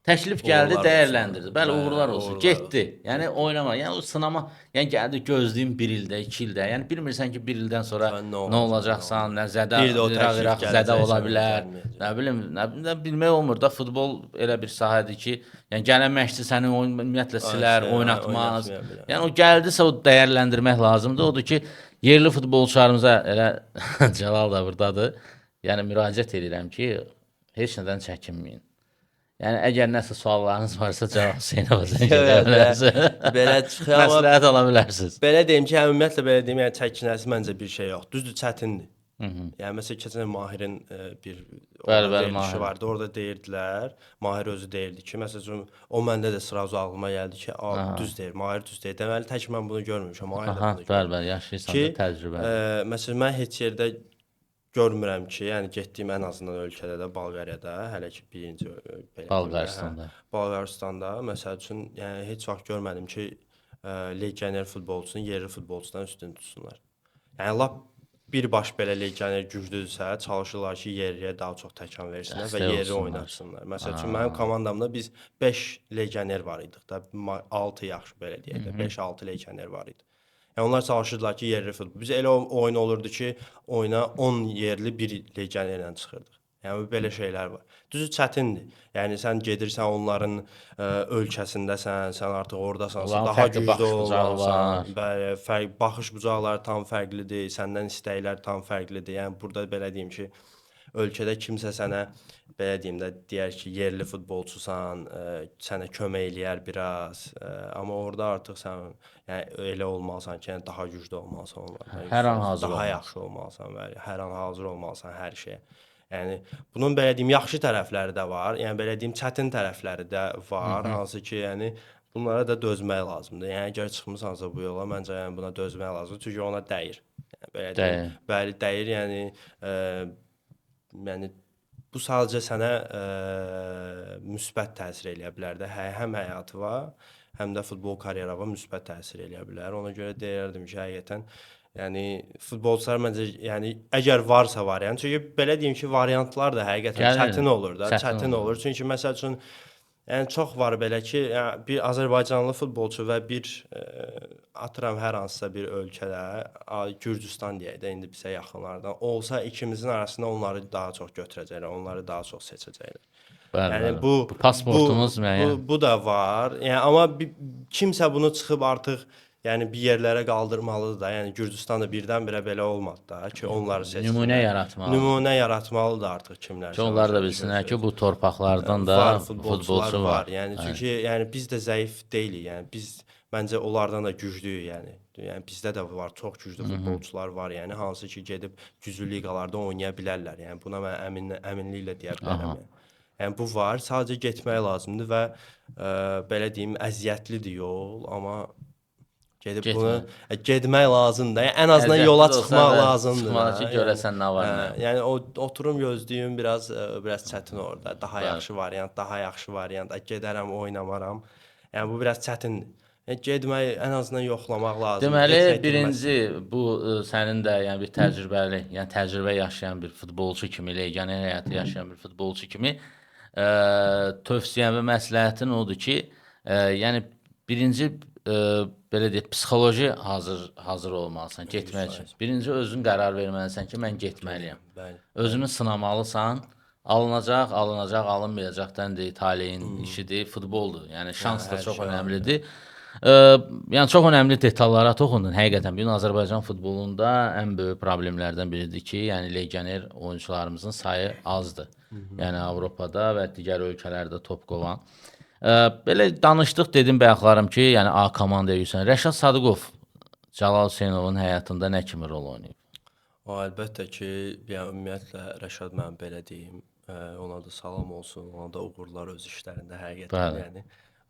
Təklif gəldi, dəyərləndirdi. Bəli, uğurlar olsun. Getdi. Yəni oynama. Yəni o sınama, yəni gəldi gözləyim 1 ildə, 2 ildə. Yəni bilmirsən ki, 1 ildən sonra nə olacaqsan, nə zədə, İraq zədə ola bilər. Nə bilim, nə bilmək olmur da, futbol elə bir sahədir ki, yəni gələn məşqçi səni ümumiyyətlə silər, oynatmaz. Yəni o gəldisə o dəyərləndirmək lazımdır. Odur ki, yerli futbolçularımıza elə Cəlal da burdadır. Yəni müraciət edirəm ki, heç nədən çəkinməyin. Yəni əgər nəsə suallarınız varsa Cəlal Hüseynova zəng edə bilərsiniz. Belə çıxır amma məsləhət ala bilərsiniz. Belə deyim ki, yəni, ümumiyyətlə belə deyim, yəni çəkinəsi məncə bir şey yox. Düzdür, çətindir. Yəni məsələn keçən il Mahirin bir verilişi vardı. Orada deyirdilər, Mahir özü deyirdi ki, məsələn o məndə də sırazu ağlıma gəldi ki, düz deyir, Mahir düz deyir. Deməli tək mən bunu görmüşəm, Mahir də bunu görmüş. Bəli, bəli, yaşayırsan da təcrübə. Məsələn mən heç yerdə görmürəm ki, yəni getdiyim ən azından ölkədə də Bolqariyada, hələ ki birinci belə Bolqaristanda. Bolqaristanda məsəl üçün, yəni heç vaxt görmədim ki, legioner futbolçusunu yerli futbolçudan üstün tutsunlar. Yəni lap bir baş belə legioner güclüdürsə, çalışırlar ki, yerliyə daha çox təkan versinlər və yerli oynatsınlar. Məsəl üçün mənim komandamda biz 5 legioner var idik da, 6 yaxşı belə deyək də, 5-6 legioner var idi. Yəni onlar çalışırdılar ki, yerli futbol. Biz elə oyun olurdu ki, oyuna 10 yerli bir legionerlə çıxırdıq. Yəni belə şeylər var. Düzü çətindir. Yəni sən gedirsən onların ölkəsindəsən, sən artıq oradasan, daha güclü olmalısan. Bəli, fərq, baxış bucaqları tam fərqlidir, səndən istəklər tam fərqlidir. Yəni burada belə deyim ki, ölkədə kimsə sənə belə deyim də deyər ki, yerli futbolçusan, sənə kömək eləyər biraz, amma orada artıq sən yəni elə olmalısan ki, yəni daha güclü olmalısan onlardan. Hər an hazır daha olmalısan. Yaxşı olmalısan, bəli, hər an hazır olmalısan hər şeyə. Yəni bunun belə deyim yaxşı tərəfləri də var, yəni belə deyim çətin tərəfləri də var, hansı ki, yəni bunlara da dözmək lazımdır. Yəni əgər çıxmısansa bu yola, məncə yəni buna dözmək lazımdır, çünki ona dəyir. Yəni belə deyim, bəli, dəyir, yəni yəni bu sadəcə sənə müsbət təsir eləyə bilər də, həm həyatıva, həm də futbol karyerava müsbət təsir eləyə bilər. Ona görə deyərdim ki, həqiqətən yəni futbolçular məncə, yəni əgər varsa variant, çünki belə deyim ki, variantlar da həqiqətən çətin olur da, çətin olur. Çünki məsəl üçün yəni çox var belə ki, yəni, bir Azərbaycanlı futbolçu və bir atıram hər hansısa bir ölkədə, Gürcüstan deyək də indi bizə yaxınlardan olsa ikimizin arasında onları daha çox götürəcəklər, onları daha çox seçəcəklər. Bəli, yəni bəli. Bu pasportumuz müəyyən. Bu da var. Yəni amma kimsə bunu çıxıb artıq yəni bir yerlərə qaldırmalıdır da. Yəni Gürcüstanda birdən-birə belə olmadı da ki, onları seçsinlər. Nümunə yaratmalıdır. Nümunə yaratmalıdır artıq kimlər. Ki onlar da bilsinlər ki, bu torpaqlardan da var, futbolçu var. Yəni çünki yəni biz də zəif deyilik. Yəni biz məncə onlardan da güclüyük yəni. Yəni bizdə də var, çox güclü futbolçular var, yəni hansı ki gedib güclü liqalarda oynaya bilərlər. Yəni buna mən əminliklə deyə bilərəm. Yəni bu var, sadəcə getmək lazımdır və belə deyim, əziyyətlidir yol, amma gedib bunu getmək lazımdır. Yəni ən azından yola çıxmaq lazımdır. Çıxmaq ki, görəsən nə var, nə yox. Yəni o oturum gözləyim biraz çətin orada. Daha yaxşı variant, daha yaxşı variant. Gedərəm, oynamaram. Yəni bu biraz çətindir. Yəni getmək, ən azından yoxlamaq lazımdır. Deməli, birinci bu sənin də yəni bir təcrübəli, yəni təcrübə yaşayan bir futbolçu kimi, legioner həyatı yaşayan bir futbolçu kimi tövsiyən və məsləhətin odur ki, yəni birinci belə deyək, psixoloji hazır olmalısan getmək üçün. Birinci özün qərar verməlisən ki, mən getməliyəm. Bəli. Özünü sınamalısan. Alınacaq, alınacaq, alınmayacaqdan deyil, taleyin işidir, futboldur. Yəni şans da çox önəmlidir. Yəni çox önəmli detallara toxundun. Həqiqətən bu gün Azərbaycan futbolunda ən böyük problemlərdən biridir ki, yəni legioner oyunçularımızın sayı azdır. Yəni Avropada və digər ölkələrdə top qovan. Belə danışdıq, dedim bayaqlarım ki, yəni A komandaya yüksələn Rəşad Sadıqov Cəlal Hüseynovun həyatında nə kimi rol oynayıb? O əlbəttə ki, yəni ümumiyyətlə Rəşad mənim belə deyim, ona da salam olsun, ona da uğurlar öz işlərində həqiqətən, Bəli. yəni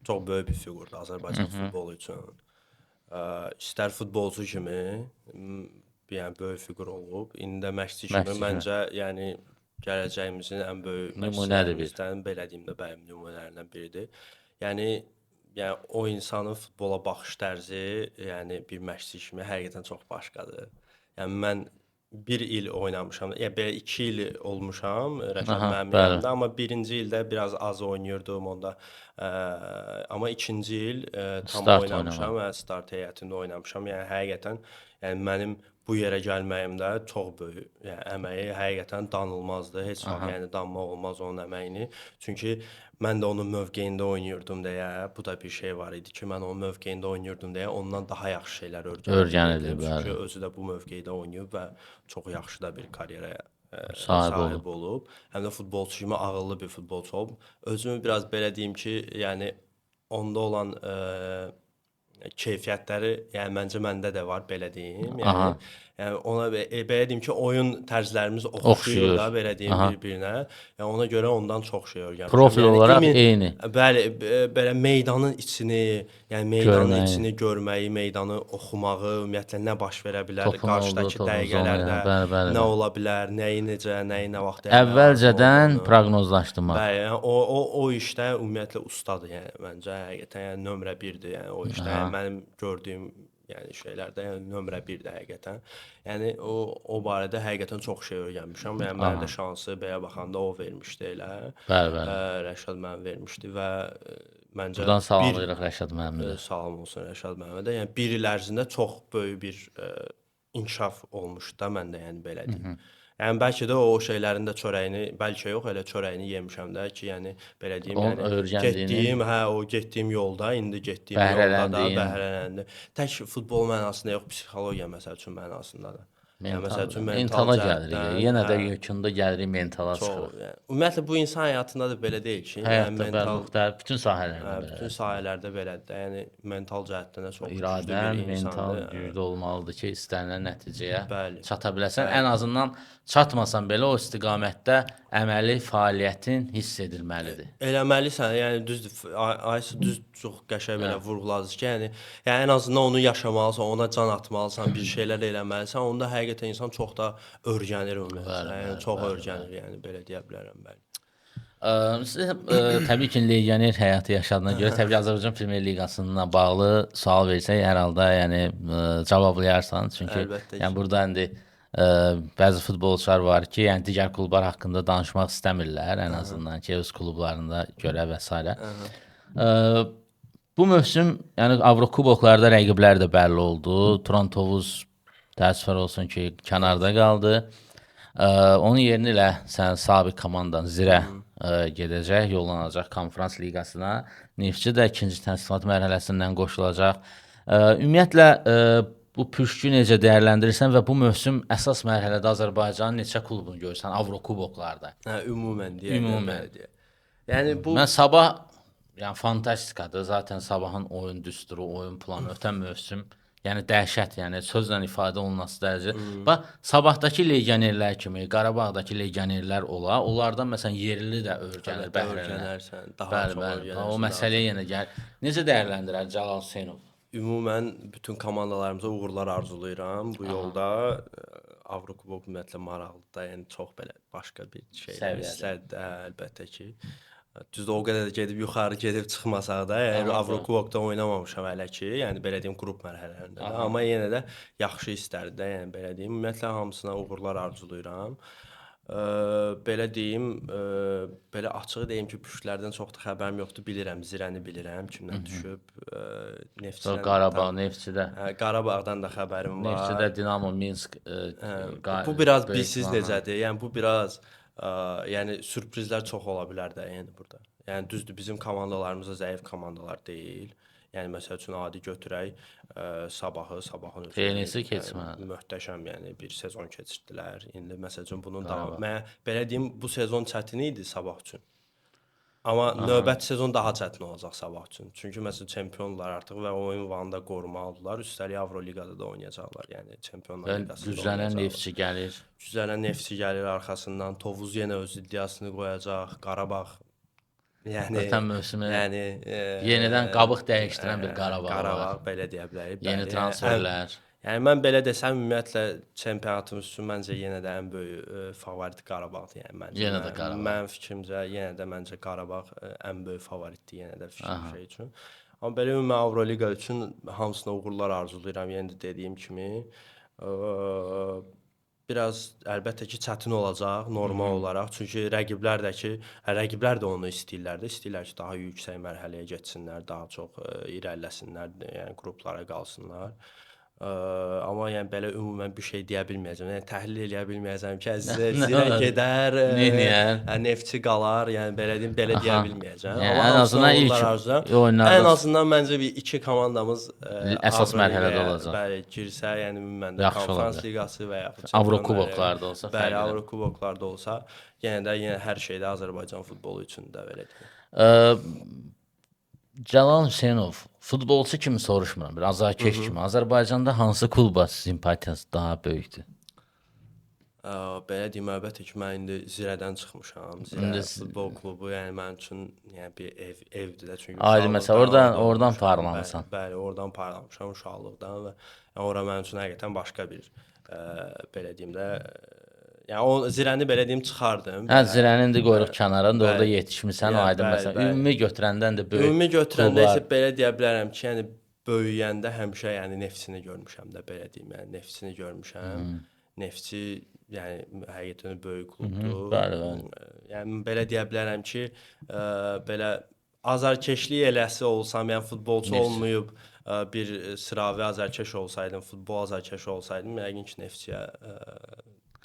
çox böyük bir fiqurdur Azərbaycan futbolu üçün. İstər futbolçu kimi, yəni böyük fiqur olub, indi də məşqçi kimi Məşqçi kimi. məncə, yəni gələcəyimizin ən böyük Nümunədir bir. məşqçilərimizdən, belə deyim də, bəli, nümunələrindən biridir. Yəni o insanın futbola baxış tərzi, yəni bir məşqçi kimi həqiqətən çox başqadır. Yəni mən bir il oynamışam, yəni belə 2 il olmuşam Rəşad mənim yanımda, amma birinci ildə biraz az oynayırdım onda. Amma ikinci il tam Start oynamışam, start heyətində oynamışam. Yəni həqiqətən, yəni mənim bu yerə gəlməyimdə çox böyük, yəni əməyi həqiqətən danılmazdı. Heç vaxt yəni danmaq olmaz onun əməyini. Çünki mən də onun mövqeyində oynayırdım deyə, bu da bir şey var idi ki, mən onun mövqeyində oynayırdım deyə ondan daha yaxşı şeylər Öyrənirdi, öyrənirdim. Çünki bəli. özü də bu mövqeydə oynayıb və çox yaxşı da bir karyeraya Sahib sahib olub. Həm də futbolçu kimi ağıllı bir futbolçu olub. Özümü biraz belə deyim ki, yəni onda olan keyfiyyətləri, yəni məncə məndə də var, belə deyim. Yəni ona belə deyim ki, oyun tərz,lərimiz oxşayır da, belə deyim, bir-birinə. Yəni ona görə ondan çox şey öyrənmişəm. Profil yəni, olaraq eyni. Bəli, belə meydanın içini, yəni meydanın Görməyi. içini görməyi, meydanı oxumağı, ümumiyyətlə nə baş verə bilər, Topun olduğu, qarşıdakı topun dəqiqələrdə zonaya, bəli, bəli, nə bəli. ola bilər, nəyi necə, nəyi nə vaxt eləmək lazım Əvvəlcədən olduğunu. proqnozlaşdırmaq. Bəli, yəni o işdə ümumiyyətlə ustadır, yəni məncə həqiqətən, yəni nömrə 1-dir, yəni o işdə, yəni mənim gördüyüm yəni şeylərdə, yəni nömrə 1-dir həqiqətən. Yəni o barədə həqiqətən çox şey öyrənmişəm. Yəni mənə də şansı belə baxanda o vermişdi elə. Bəli, bəli. Rəşad mənə vermişdi və məncə Buradan salamlayırıq Rəşad müəllimi. Salam olsun Rəşad müəllimə də. Yəni bir il ərzində çox böyük bir inkişaf olmuşdu da məndə, yəni belə deyim. Yəni bəlkə də o şeylərin də çörəyini, bəlkə yox, elə çörəyini yemişəm də ki, yəni belə deyim, Onun yəni öyrəndiyini, getdiyim, hə, o getdiyim yolda, indi getdiyim yolda da bəhrələndi. Tək futbol mənasında yox, psixologiya məsəl üçün mənasında da. Yəni məsəl üçün mental mentala gəlirik. Yenə də hə, yekunda gəlirik, mentala çıxırıq. Yəni, ümumiyyətlə bu insan həyatında da belə deyil ki, yəni Həyatda mental bəli, müxtəlif bütün sahələrdə hə, bütün sahələrdə belədir də. Yəni mental cəhətdən də çox güclü İradən, bir mental insandır. güclü olmalıdır ki, istənilən nəticəyə Bəli. çata biləsən. Ən azından çatmasan belə o istiqamətdə əməli fəaliyyətin hiss edilməlidir. Eləməlisən, yəni düzdür, Aysu düz çox qəşəng belə vurğuladınız ki, yəni ən azından onu yaşamalısan, ona can atmalısan, bir şeylər eləməlisən. Onda həqiqətən insan çox da öyrənir ümumiyyətlə. Yəni çox öyrənir, yəni belə deyə bilərəm bəli. Siz təbii ki, legioner həyatı yaşadığına görə təbii ki, Azərbaycan Premyer Liqasına bağlı sual versək, hər halda yəni cavablayarsan. Çünki yəni burada indi bəzi futbolçular var ki, yəni digər klublar haqqında danışmaq istəmirlər, ən azından ki, öz klublarında görə və s. Bu mövsüm yəni Avrokuboklarda rəqiblər də bəlli oldu. Turan Tovuz təəssüflər olsun ki, kənarda qaldı. Onun yerinə elə sənin sabiq komandan Zirə gedəcək, yollanacaq Konfrans Liqasına. Neftçi də ikinci təsnifat mərhələsindən qoşulacaq. Ümumiyyətlə bu püşkü necə dəyərləndirirsən və bu mövsüm əsas mərhələdə Azərbaycanın neçə klubunu görürsən Avrokuboklarda? Hə, ümumən deyək. Ümumən. Deyək. Yəni bu mən sabah yəni fantastikadır. Zaten sabahın oyun düsturu, oyun planı ötən mövsüm, yəni dəhşət, yəni sözlə ifadə olunması dərəcə. Bax, sabahdakı legionerlər kimi, Qarabağdakı legionerlər ola, onlardan məsələn yerli də öyrənir, bəhrələnərsən, daha bəli, çox bəli. öyrənərsən. O məsələyə yenə gəl. Necə dəyərləndirər Cəlal Hüseynov? Ümumən bütün komandalarımıza uğurlar arzulayıram bu yolda. Avrokubok ümumiyyətlə maraqlıdır da, yəni çox belə başqa bir şeylər istərdi, əlbəttə ki. Düzdür, o qədər də gedib yuxarı gedib çıxmasaq da, yəni Avrokubokda oynamamışam hələ ki, yəni belə deyim qrup mərhələlərində də, amma yenə də yaxşı istərdi də, yəni belə deyim. Ümumiyyətlə hamısına uğurlar arzulayıram. Belə deyim, belə açığı deyim ki, püşklərdən çox da xəbərim yoxdur. Bilirəm, Zirəni bilirəm, kimdən düşüb, Neftçidən. Qarabağ, Neftçidə. Hə, Qarabağdan da xəbərim var. Neftçidə Dinamo Minsk. Bu biraz bilsiz necədir? Yəni bu biraz yəni sürprizlər çox ola bilər də, yəni burada. Yəni düzdür, bizim komandalarımız da zəif komandalar deyil. Yəni məsəl üçün adi götürək Sabahı, Sabahın özü TNS keçmədi. Möhtəşəm, yəni bir sezon keçirdilər. İndi məsəl üçün bunun davam. Mən belə deyim, bu sezon çətin idi Sabah üçün. Amma növbəti sezon daha çətin olacaq Sabah üçün. Çünki məsələn çempionlar artıq və o ünvanı da qorumalıdırlar. Üstəlik Avroliqada da oynayacaqlar. Yəni Çempionlar Liqasında güclənən Neftçi gəlir. Güclənən Neftçi gəlir arxasından. Tovuz yenə öz iddiasını qoyacaq. Qarabağ yəni Ötən mövsümü yəni yenidən qabıq dəyişdirən bir Qarabağ Qarabağ var. Belə deyə bilərik. Yeni transferlər. Yəni mən belə desəm, ümumiyyətlə çempionatımız üçün məncə yenə də ən böyük favorit Qarabağdır. Yəni məncə. Yenə də Qarabağ. Mənim fikrimcə yenə də məncə Qarabağ ən böyük favoritdir yenə də fikrim şey üçün. Amma belə ümumi Avroliqa üçün hamısına uğurlar arzulayıram. Yenə də dediyim kimi, biraz əlbəttə ki, çətin olacaq normal olaraq. Çünki rəqiblər də ki, rəqiblər də onu istəyirlər də, istəyirlər ki, daha yüksək mərhələyə getsinlər, daha çox irəliləsinlər, yəni qruplara qalsınlar. Amma yəni belə ümumən bir şey deyə bilməyəcəm. Yəni təhlil eləyə bilməyəcəm ki, Zirə gedər, Neftçi qalar, yəni belə deyim, belə deyə bilməyəcəm. Yəni, amma ən azından ilk oyunlarda ən azından məncə bir iki komandamız əsas mərhələdə olacaq. Bəli, girsə, yəni ümumən də Konfrans Liqası və yaxud Avrokuboklarda olsa, bəli, Avrokuboklarda olsa, yenə də yenə hər şeydə Azərbaycan futbolu üçün də belə deyim. Cəlal Hüseynov, futbolçu kimi soruşmuram, bir azarkeş kimi. Azərbaycanda hansı kluba simpatiyası daha böyükdür? Belə deyim, əlbəttə ki, mən indi Zirədən çıxmışam. Zirə futbol klubu, yəni mənim üçün yəni bir evdir də, çünki aydın məsələ, oradan parlamısan. Bəli, oradan parlamışam uşaqlıqdan və yəni ora mənim üçün həqiqətən başqa bir belə deyim də, yəni o Zirəni belə deyim çıxardım. Hə, Zirəni indi qoyuruq kənara, indi orada yetişmisən, o aydın məsələ. Ümumi götürəndən də böyük. Ümumi götürəndə isə belə deyə bilərəm ki, yəni böyüyəndə həmişə yəni Neftçini görmüşəm də, belə deyim, yəni Neftçini görmüşəm. Neftçi yəni həqiqətən böyük klubdur. Bəli, bəli. Yəni belə deyə bilərəm ki, belə azarkeşlik eləsi olsam, yəni futbolçu olmayıb bir sıravi azarkeş olsaydım, futbol azarkeşi olsaydım, yəqin ki, Neftçiyə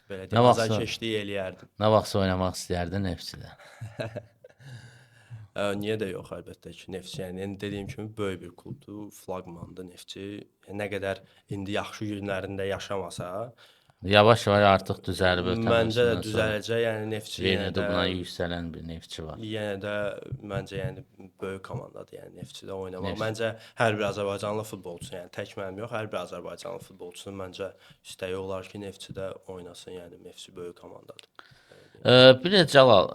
belə deyim, azarkeşlik eləyərdim. Nə vaxtsa oynamaq istəyərdin Neftçidə? Niyə də yox, əlbəttə ki, Neftçi, yəni dediyim kimi böyük bir klubdur, flaqmandır Neftçi. Yəni, nə qədər indi yaxşı günlərində yaşamasa, yavaş-yavaş artıq düzəlib ötən. Məncə də düzələcək, yəni Neftçi yenə də buna yüksələn bir Neftçi var. Yenə də məncə yəni böyük komandadır, yəni Neftçidə oynamaq. Məncə hər bir azərbaycanlı futbolçu, yəni tək mənim yox, hər bir azərbaycanlı futbolçunun məncə istəyi olar ki, Neftçidə oynasın, yəni Neftçi böyük komandadır. Bir də Cəlal,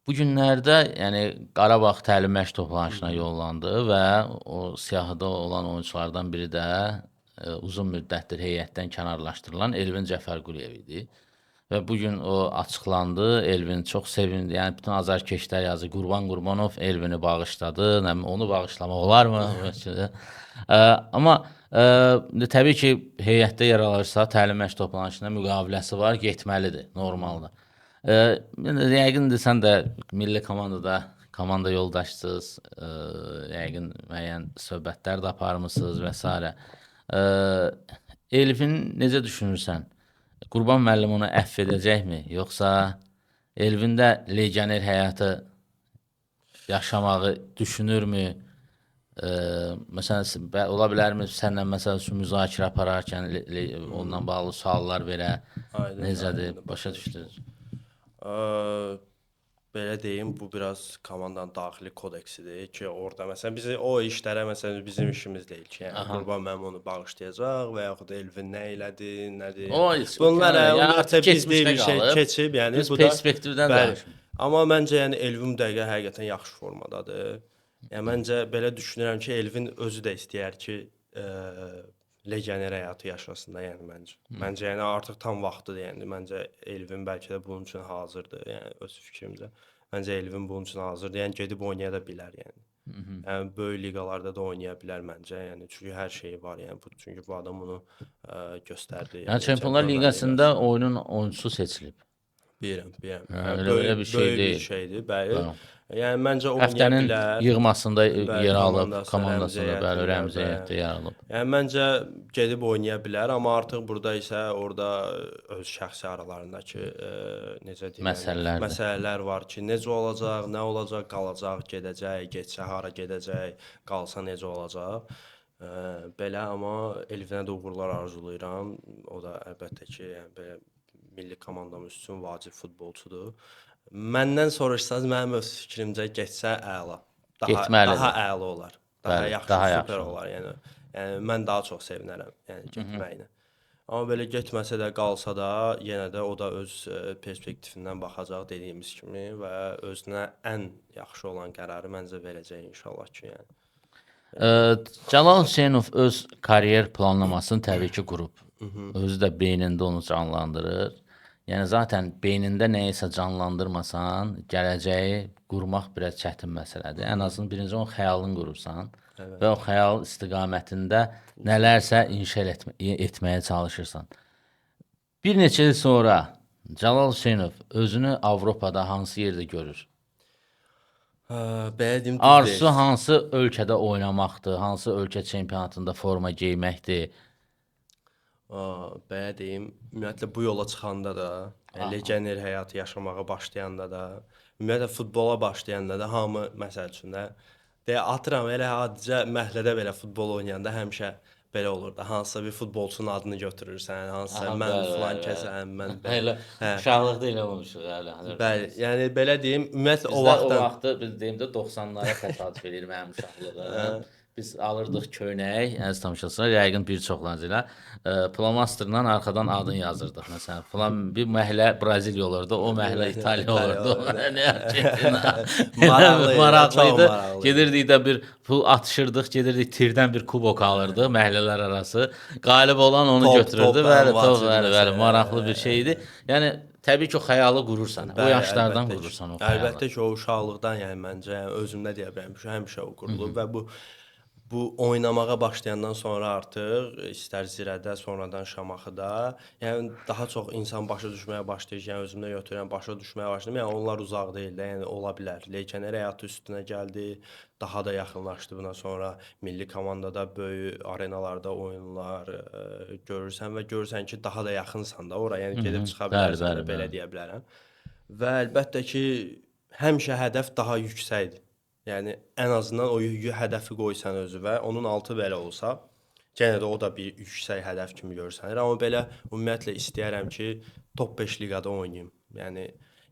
bu günlərdə yəni Qarabağ təlim məşq toplanışına yollandı və o siyahıda olan oyunçulardan biri də uzun müddətdir heyətdən kənarlaşdırılan Elvin Cəfərquliyev idi. Və bu gün o açıqlandı. Elvin çox sevindi. Yəni bütün azarkeşlər yazır. Qurban Qurbanov Elvini bağışladı. Onu bağışlamaq olarmı? Amma təbii ki, heyətdə yer alırsa, təlim məşq toplanışında müqaviləsi var, getməlidir normalda. Yəqin də sən də milli komandada komanda yoldaşsınız, yəqin müəyyən söhbətlər də aparmısınız və s. Elvin necə düşünürsən? Qurban müəllim onu əfv edəcəkmi? Yoxsa Elvin də legioner həyatı yaşamağı düşünürmü? Məsələn, ola bilərmi səndən məsəl üçün müzakirə apararkən ondan bağlı suallar verə? Necədir? Başa düşdünüz? Belə deyim, bu biraz komandanın daxili kodeksidir ki, orada məsələn bizi o işlərə məsələn bizim işimiz deyil ki, yəni Qurban müəllim onu bağışlayacaq və yaxud Elvin nə elədi, nədir. Bunlar yəni biz deyil bir şey keçib, yəni bu da perspektivdən danışmır. Amma məncə yəni Elvin bu dəqiqə həqiqətən yaxşı formadadır. Yəni məncə belə düşünürəm ki, Elvin özü də istəyər ki, legioner həyatı yaşasın da, yəni məncə. Məncə yəni artıq tam vaxtıdır, yəni məncə Elvin bəlkə də bunun üçün hazırdır, yəni öz fikrimcə. Məncə Elvin bunun üçün hazırdır. Yəni gedib oynaya da bilər, yəni. Yəni böyük liqalarda da oynaya bilər məncə. Yəni çünki hər şeyi var, yəni bu çünki bu adam bunu göstərdi. Yəni Çempionlar Liqasında oyunun oyunçusu seçilib. Bilirəm, bilirəm. Hə, Yəni, elə bir şey böyük deyil. bir şeydir, bəli. Bəli. Yəni məncə oynaya Həftənin bilər. yığmasında Bəli, yer alıb, komandasında, komandasında, rəmzi bəli, heyətində, rəmzi bəli. heyətdə yer alıb. Yəni məncə gedib oynaya bilər, amma artıq burada isə orada öz şəxsi aralarındakı necə deyim, Məsələlərdir. məsələlər var ki, necə olacaq, nə olacaq, qalacaq, gedəcək, getsə hara gedəcək, qalsa necə olacaq. Belə amma Elvinə də uğurlar arzulayıram. O da əlbəttə ki, yəni belə milli komandamız üçün vacib futbolçudur. Məndən soruşsanız mənim öz fikrimcə getsə əla. Daha Getməlidir. daha əla olar. Daha Bəli, yaxşı, daha super yaxşı. olar. Yəni mən daha çox sevinərəm, yəni getməyinə. Amma belə getməsə də, qalsa da, yenə də o da öz perspektivindən baxacaq dediyimiz kimi və özünə ən yaxşı olan qərarı məncə verəcək inşallah ki, yəni. Cəlal Hüseynov öz karyer planlamasını təbii ki qurub. Özü də beynində onu canlandırır. Yəni zaten beynində nəyisə canlandırmasan, gələcəyi qurmaq biraz çətin məsələdir. Ən azından birinci onun xəyalını qurursan və o xəyal istiqamətində nələrsə inşa etməyə çalışırsan. Bir neçə il sonra Cəlal Hüseynov özünü Avropada hansı yerdə görür? Belə deyim, düz Arzusu deyirsiz. hansı ölkədə oynamaqdır, hansı ölkə çempionatında forma geyməkdir? Belə deyim, ümumiyyətlə bu yola çıxanda da, yəni legioner həyatı yaşamağa başlayanda da, ümumiyyətlə futbola başlayanda da hamı məsəl üçün də deyə atıram elə adicə məhəllədə belə futbol oynayanda həmişə belə olurdu. Hansısa bir futbolçunun adını götürürsən, hansısa Aha, mən bəli, filan bəli, kəsəm, mən belə. Elə Hə. uşaqlıqda elə olmuşuq hələ. Bəli, yəni belə deyim, ümumiyyətlə o Bizdə o vaxtdan vaxtı biz deyim də 90-lara təsadüf eləyir mənim uşaqlığım. Biz alırdıq köynək, əziz tamaşaçılar, yəqin bir çoxlarınız elə flomasterla arxadan adını yazırdıq. Məsələn, filan bir məhəllə Braziliya olurdu, o məhəllə İtaliya olurdu, o məhəllə Argentina. Maraqlı idi, Maraqlı çox idi. maraqlı idi. Gedirdik də bir pul atışırdıq, gedirdik tirdən bir kubok alırdıq məhəllələr arası. Qalib olan onu Top, götürürdü. top, Bəli, ən top, vacib bəli, bəli, məsələ. maraqlı bir şey idi. Yəni təbii ki, o xəyalı qurursan. O Bəli, yaşlardan əlbəttə ki. qurursan o xəyalı. Əlbəttə ki, o uşaqlıqdan, yəni məncə, yəni özümdə deyə bilərəm ki, həmişə o qurulub və bu oynamağa başlayandan sonra artıq istər Zirədə, sonradan Şamaxıda, yəni daha çox insan başa düşməyə başlayır ki, yəni özümdə götürürəm, başa düşməyə başladım. Yəni onlar uzaq deyil də, yəni ola bilər. Legioner həyatı üstünə gəldi, daha da yaxınlaşdı buna sonra milli komandada böyük arenalarda oyunlar görürsən və görürsən ki, daha da yaxınsan da ora, yəni gedib çıxa Bəli, bilərsən bəli, də, belə bəli. deyə bilərəm. Və əlbəttə ki, həmişə hədəf daha yüksəkdir. Yəni ən azından o hədəfi qoysan özünə, onun altı belə olsa, yenə də o da bir yüksək hədəf kimi görsənir. Amma belə ümumiyyətlə istəyərəm ki, top 5 liqada oynayım. Yəni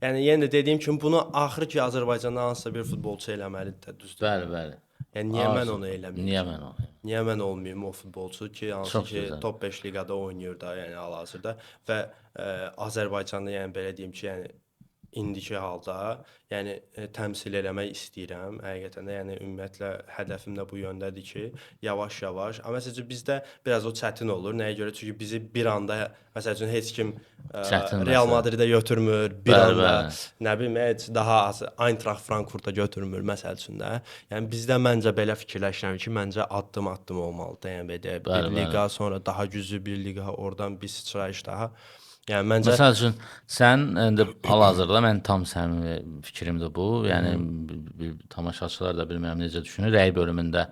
yenə də dediyim kimi bunu axırı ki Azərbaycanda hansısa bir futbolçu eləməlidir də, düzdür? Bəli, bəli. Yəni niyə mən Arzu. onu eləməyim? Niyə mən onu? Niyə mən olmayım o futbolçu ki, hansı Çox ki gözəl. top 5 liqada oynayır da, yəni hal-hazırda və Azərbaycanda, yəni belə deyim ki, yəni indiki halda, yəni təmsil eləmək istəyirəm. Həqiqətən də, yəni ümumiyyətlə hədəfim də bu yöndədir ki, yavaş-yavaş. Amma məsəl üçün bizdə biraz o çətin olur. Nəyə görə? Çünki bizi bir anda məsəl üçün heç kim Çətin Real məsələ. Madridə götürmür, bir Bəli, anda bəli. nə bilim, heç daha az Eintracht Frankfurta götürmür məsəl üçün də. Yəni bizdə məncə belə fikirləşirəm ki, məncə addım-addım olmalıdır. Yəni belə deyək, bir Bəli, bəli. liqa, sonra daha güclü bir liqa, oradan bir sıçrayış daha. Yəni məncə Məsəl üçün sən indi hal-hazırda mən tam səmimi fikrimdir bu. Yəni bir tamaşaçılar da bilmirəm necə düşünür, rəy bölümündə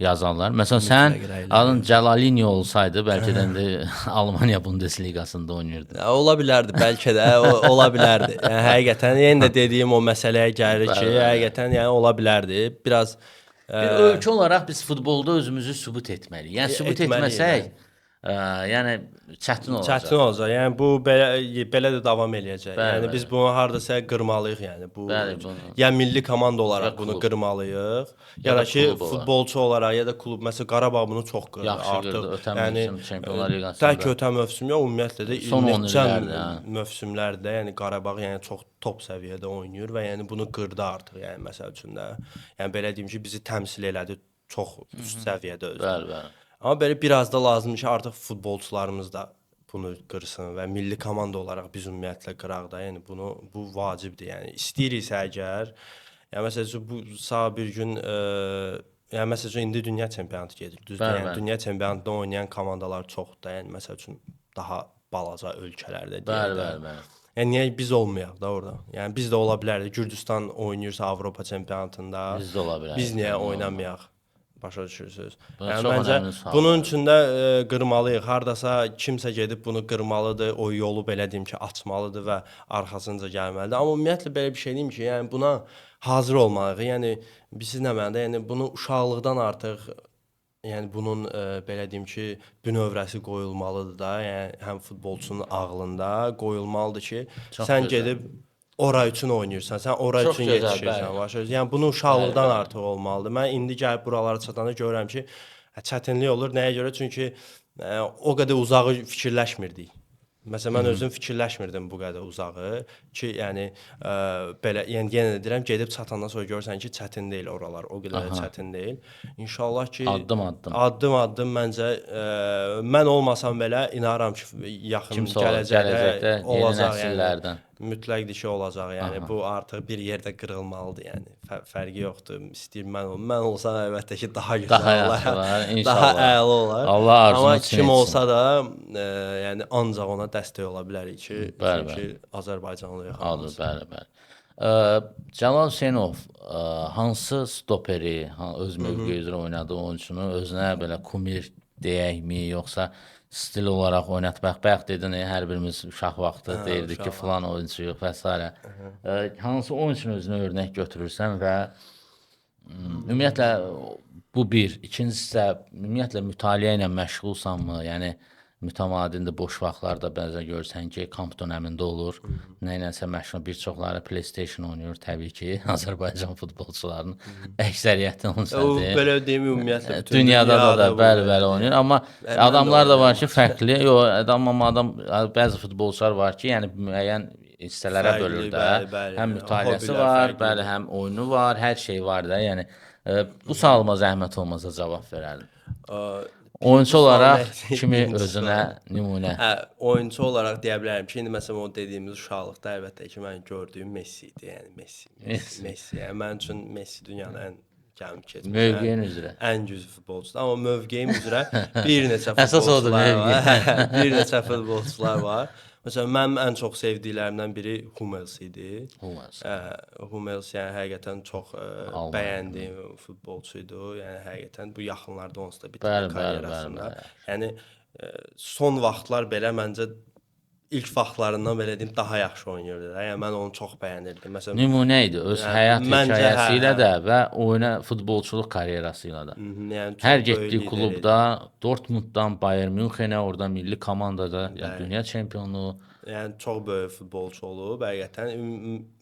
yazanlar. Məsələn sən Mütləq rəylər. adın Cəlalinho olsaydı bəlkə də indi Almaniya Bundesliqasında oynayırdı. Ola bilərdi, bəlkə də ola bilərdi. Yəni həqiqətən yenə də dediyim o məsələyə gəlir ki, həqiqətən yəni ola bilərdi. Biraz Bir ölkə olaraq biz futbolda özümüzü sübut etməliyik. Yəni sübut etməliyik, etməsək, yəni çətin olacaq. çətin olacaq. Yəni bu belə də davam eləyəcək. Bəli, yəni biz bunu hardasa qırmalıyıq, yəni bu Bəli, bunu- ya milli komanda olaraq Ya bunu klub. qırmalıyıq, ya, Ya da da ki klub olaraq. futbolçu olaraq ya da klub. Məsələn Qarabağ bunu çox qırdı Yaxşı artıq. qırdı, ötən yəni mövsüm Çempionlar Liqasında. Tək ötən mövsüm yox, ümumiyyətlə də Son on neçə illərdə, hə. mövsümlərdə, yəni Qarabağ yəni çox top səviyyədə oynayır və yəni bunu qırdı artıq, yəni məsəl üçün də. Yəni belə deyim ki, bizi təmsil elədi çox üst səviyyədə özü. Bəli, bəli. Amma belə biraz da lazımdır ki, artıq futbolçularımız da bunu qırsın və milli komanda olaraq biz ümumiyyətlə qıraq da, yəni bunu bu vacibdir. Yəni istəyiriksə əgər, yəni məsəl üçün bu sağ bir gün yəni məsəl üçün indi dünya çempionatı gedir, düzdür? Bəli, Yəni bəli. dünya çempionatında oynayan komandalar çoxdur da, yəni məsəl üçün daha balaca ölkələrdə deyək Bəli, də. bəli, bəli. Yəni niyə biz olmayaq da orada? Yəni biz də ola bilərdik. Gürcüstan oynayırsa Avropa çempionatında, Biz də ola bilərik. Biz niyə oynamayaq? Başa düşürsüz? Bu Yəni çox məncə önəmli sualdır. bunun üçün də qırmalıyıq. Hardasa kimsə gedib bunu qırmalıdır, o yolu belə deyim ki, açmalıdır və arxasınca gəlməlidir. Amma ümumiyyətlə belə bir şey deyim ki, yəni buna hazır olmalıyıq. Yəni bilirsiniz nə mənada? Yəni bunu uşaqlıqdan artıq yəni bunun belə deyim ki, bünövrəsi qoyulmalıdır da. Yəni həm futbolçunun ağlında qoyulmalıdır ki, Çox sən gözəl. gedib ora üçün oynayırsan, sən ora Çox üçün gözəl, yetişirsən. bəli. Başa düşürsən? Yəni bunu uşaqlıqdan artıq olmalıdır. Mən indi gəlib buralara çatanda görürəm ki, çətinlik olur. Nəyə görə? Çünki o qədər uzağı fikirləşmirdik. Məsələn, mən özüm fikirləşmirdim bu qədər uzağı ki, yəni belə, yəni yenə də deyirəm, gedib çatandan sonra görürsən ki, çətin deyil oralar, o qədər də çətin deyil. İnşallah ki, Addım-addım. Addım-addım məncə mən olmasam belə inanıram ki, yaxın Kimsə olar, gələcəkdə gələcəkdə yeni olacaq, nəsillərdən. Yəni mütləqdir ki, olacaq. Yəni bu artıq bir yerdə qırılmalıdır, yəni fərqi yoxdur. İstəyir mən olum. Mən olsam əlbəttə ki, daha gözəl Daha olar. yaxşı olar, Daha inşallah. əla olar. Allah arzunu Amma üçün kim etsin. olsa da, yəni ancaq ona dəstək ola bilərik ki, Bəli, çünki Azərbaycanlıyıq. Adı, bəli, bəli. Cəlal Hüseynov hansı stoperi, öz mövqeyi üzrə oynadığı oyunçunu özünə belə kumir deyəkmi, yoxsa stil olaraq oynatmaq? Bayaq dedin, hər birimiz uşaq vaxtı deyirdik ki, filan oyunçuyuq və s. Hansı oyunçunu özünə örnək götürürsən və ümumiyyətlə bu bir, ikincisi isə ümumiyyətlə mütaliə ilə məşğulsanmı? Yəni mütəmadiində boş vaxtlarda bəzən görürsən ki, kamp dönəmində olur. Nə iləsə məşğul, bir çoxları PlayStation oynayır təbii ki, Azərbaycan futbolçularının əksəriyyəti O onsədir. belə deyim ümumiyyətlə bütün Dünyada da bu bəli, bəli oynayır, amma Mən də adamlar da var ki, fərqli. Yox, adam amma adam bəzi futbolçular var ki, yəni müəyyən hissələrə Fərqli, bölür də. bəli, bəli. Həm mütaliəsi Hobilər var, fərqlidir. bəli, həm oyunu var, hər şey var da. Yəni bu sualıma zəhmət olmasa cavab verərdin. Oyunçu olaraq kimi özünə nümunə? Hə, oyunçu olaraq deyə bilərəm ki, indi məsələn o dediyimiz uşaqlıqda əlbəttə ki, mən gördüyüm Messi idi, yəni Messi, Messi, Messi. Yəni mənim üçün Messi dünyanın ən gəlib keçmiş, Mövqeyin üzrə. ən güclü futbolçudur. Amma mövqeyim üzrə bir neçə Əsas odur, futbolçular var. Bir neçə futbolçular var. Məsələn, mənim ən çox sevdiklərimdən biri Hummels idi. Hummels. Hummels yəni həqiqətən çox Almaniya. bəyəndiyim futbolçu idi. Yəni həqiqətən bu yaxınlarda onsuz da bitirdi Bəli, bəli, karyerasında. bəli, Yəni son vaxtlar belə məncə ilk vaxtlarından belə deyim daha yaxşı oynayırdı da. Yəni mən onu çox bəyənirdim. Məsələn, Nümunə idi öz həyat məncə, hekayəsi hə, ilə hə. də və oyuna futbolçuluq karyerası ilə də. Yəni çox Hər böyük getdiyi lider idi. klubda Dortmunddan Bayern Münxenə, oradan milli komandada, yəni dünya çempionluğu. Yəni çox böyük futbolçu olub həqiqətən.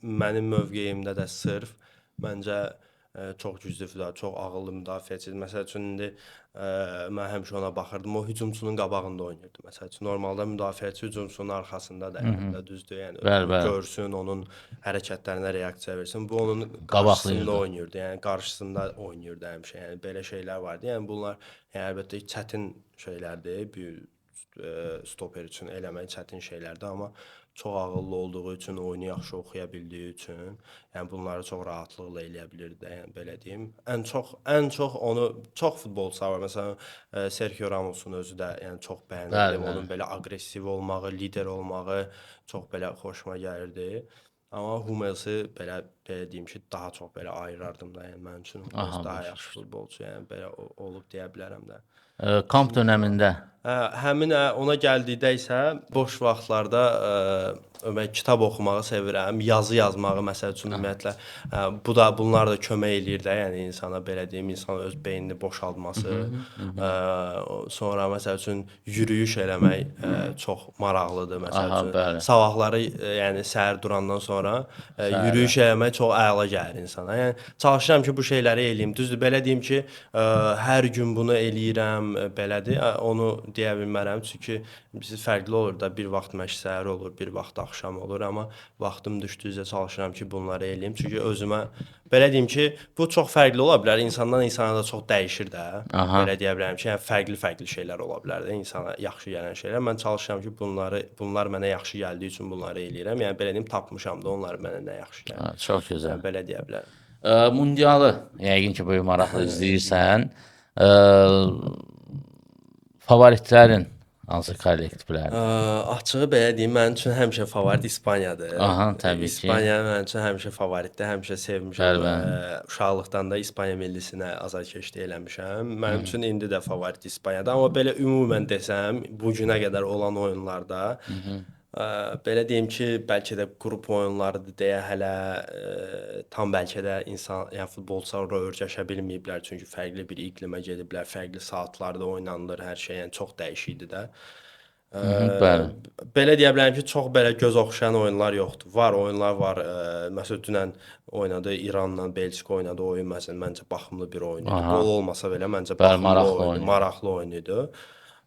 Mənim mövqeyimdə də sırf məncə çox güclü futbolçu, çox ağıllı müdafiəçi. Məsəl üçün indi mən həmişə ona baxırdım. O hücumçunun qabağında oynayırdı. Məsəl üçün normalda müdafiəçi hücumçunun arxasında da, yəni düzdür, yəni Bəli, bəli. görsün, onun hərəkətlərinə reaksiya versin. Bu onun Qabaqlayırdı. qarşısında oynayırdı. Yəni qarşısında oynayırdı həmişə. Yəni belə şeylər vardı. Yəni bunlar yəni əlbəttə ki, çətin şeylərdir. Bir stoper üçün eləmək çətin şeylərdir, amma çox ağıllı olduğu üçün, oyunu yaxşı oxuya bildiyi üçün, yəni bunları çox rahatlıqla eləyə bilirdi də, yəni belə deyim. Ən çox onu çox futbolçular var. Məsələn, Sergio Ramosun özü də yəni çox bəyənirdim. Bəli, bəli. Onun belə aqressiv olmağı, lider olmağı çox belə xoşuma gəlirdi. Amma Hummelsi belə deyim ki, daha çox belə ayırardım da, yəni mənim üçün Hummels Aha, daha başa yaxşı futbolçu, yəni belə olub deyə bilərəm də. Kamp dönəmində Həmin ona gəldikdə isə boş vaxtlarda mən kitab oxumağı sevirəm, yazı yazmağı məsəl üçün ümumiyyətlə bu da bunlar da kömək eləyir də, yəni insana belə deyim, insanın öz beynini boşaltması. Sonra məsəl üçün yürüyüş eləmək çox maraqlıdır məsəl Aha, üçün. bəli. Sabahları yəni səhər durandan sonra yürüyüş eləmək çox əla gəlir insana. Yəni çalışıram ki, bu şeyləri eləyim. Düzdür, belə deyim ki, hər gün bunu eləyirəm, belədir. Onu deyə bilmərəm, çünki biz fərqli olur da, bir vaxt məşq səhər olur, bir vaxt axşam olur, amma vaxtım düşdükcə çalışıram ki, bunları eləyim. Çünki özümə belə deyim ki, bu çox fərqli ola bilər, insandan insana da çox dəyişir də. Aha. Belə deyə bilərəm ki, yəni fərqli-fərqli şeylər ola bilər də, insana yaxşı gələn şeylər. Mən çalışıram ki, bunlar mənə yaxşı gəldiyi üçün bunları eləyirəm. Yəni belə deyim, tapmışam da onları mənə nə yaxşı gəlir. Ha, çox gözəl. Yəni belə deyə bilərəm. Mundialı yəqin ki, böyük maraqla izləyirsən. Favoritlərin Hansı kollektivlərdir? Açığı belə deyim, mənim üçün həmişə favorit İspaniyadır. Aha, təbii ki. İspaniya mənim üçün həmişə favoritdir, həmişə sevmişəm. Bəli, bəli. Uşaqlıqdan da İspaniya millisinə azarkeşlik eləmişəm. Mənim üçün indi də favorit İspaniyadır, amma belə ümumən desəm, bu günə qədər olan oyunlarda belə deyim ki, bəlkə də qrup oyunlarıdır deyə hələ tam bəlkə də insan, yəni futbolçular ora öyrəşə bilməyiblər, çünki fərqli bir iqlimə gediblər, fərqli saatlarda oynanılır hər şey, yəni çox dəyişik idi də. Bəli. Belə deyə bilərəm ki, çox belə göz oxşayan oyunlar yoxdur. Var, oyunlar var. Məsələn, dünən oynadı İranla Belçika oynadı oyun məsələn məncə baxımlı bir oyun idi. Qol olmasa belə məncə baxımlı maraqlı oyun, oyun. Maraqlı oyun idi.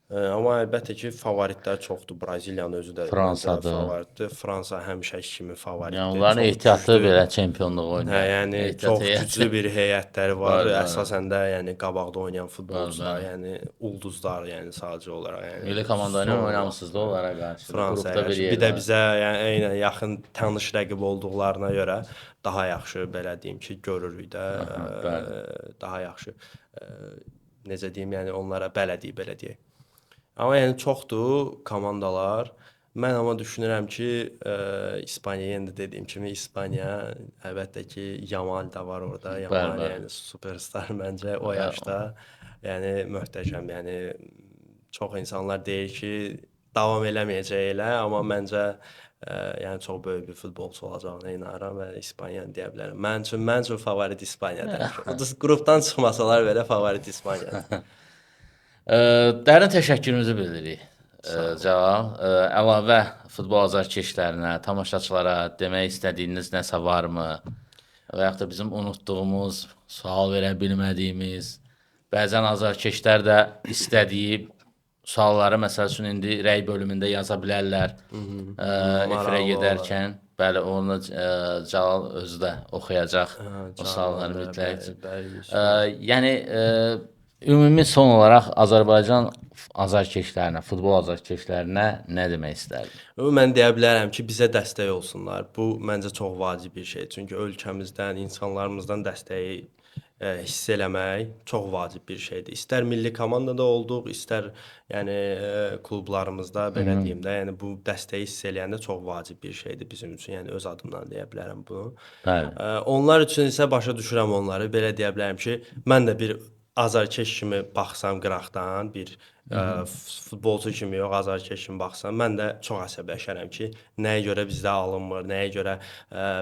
Amma əlbəttə ki, favoritlər çoxdur. Braziliyanın özü də Fransadır. Favoritdir. Fransa həmişəki kimi favoritdir. Yəni onların Çox ehtiyatı güclü. belə çempionluğu oynayır. Hə, yəni Ehtiyat çox heyəti. güclü bir heyətləri var. Bəli, bəli. Əsasən də yəni qabaqda oynayan futbolçular, yəni ulduzlar, yəni sadəcə olaraq, yəni Milli komanda ilə oynamısınız da onlara qarşı. Fransaya Qrupda bir qarşı. yerdə. Bir də bizə yəni eynən yaxın tanış rəqib olduqlarına görə daha yaxşı belə deyim ki, görürük də, daha yaxşı necə deyim, yəni onlara bələdik belə deyək. Amma yəni çoxdur komandalar. Mən amma düşünürəm ki, İspaniya, yenə də dediyim kimi İspaniya əlbəttə ki, Yamal da var orada. Yamal Bəli, bəli. yəni superstar məncə o yaşda. Yəni möhtəşəm. Yəni çox insanlar deyir ki, davam eləməyəcək elə, amma məncə yəni çox böyük bir futbolçu olacağına inanıram və İspaniyanı deyə bilərəm. Mənim üçün favorit İspaniyadır. Qrupdan çıxmasalar belə favorit İspaniyadır. Dərin təşəkkürümüzü bildiririk. Cəlal, əlavə futbol azarkeşlərinə, tamaşaçılara demək istədiyiniz nəsə varmı? Və yaxud da bizim unutduğumuz, sual verə bilmədiyimiz, bəzən azarkeşlər də istədiyi sualları məsəl üçün indi rəy bölümündə yaza bilərlər. Efirə gedərkən, bəli, onu Cəlal özü də oxuyacaq o sualları mütləq. Yəni ümumi son olaraq Azərbaycan azarkeşlərinə, futbol azarkeşlərinə nə demək istərdin? Mən deyə bilərəm ki, bizə dəstək olsunlar. Bu məncə çox vacib bir şeydir. Çünki ölkəmizdən, insanlarımızdan dəstəyi hiss eləmək çox vacib bir şeydir. İstər milli komandada olduq, istər yəni klublarımızda belə deyim də, yəni bu dəstəyi hiss eləyəndə çox vacib bir şeydir bizim üçün. Yəni öz adımdan deyə bilərəm bunu. Bəli. Onlar üçün isə başa düşürəm onları. Belə deyə bilərəm ki, mən də bir azarkeş kimi baxsam qıraqdan, bir futbolçu kimi yox, azarkeş kimi baxsam, mən də çox əsəbləşərəm ki, nəyə görə bizdə alınmır, nəyə görə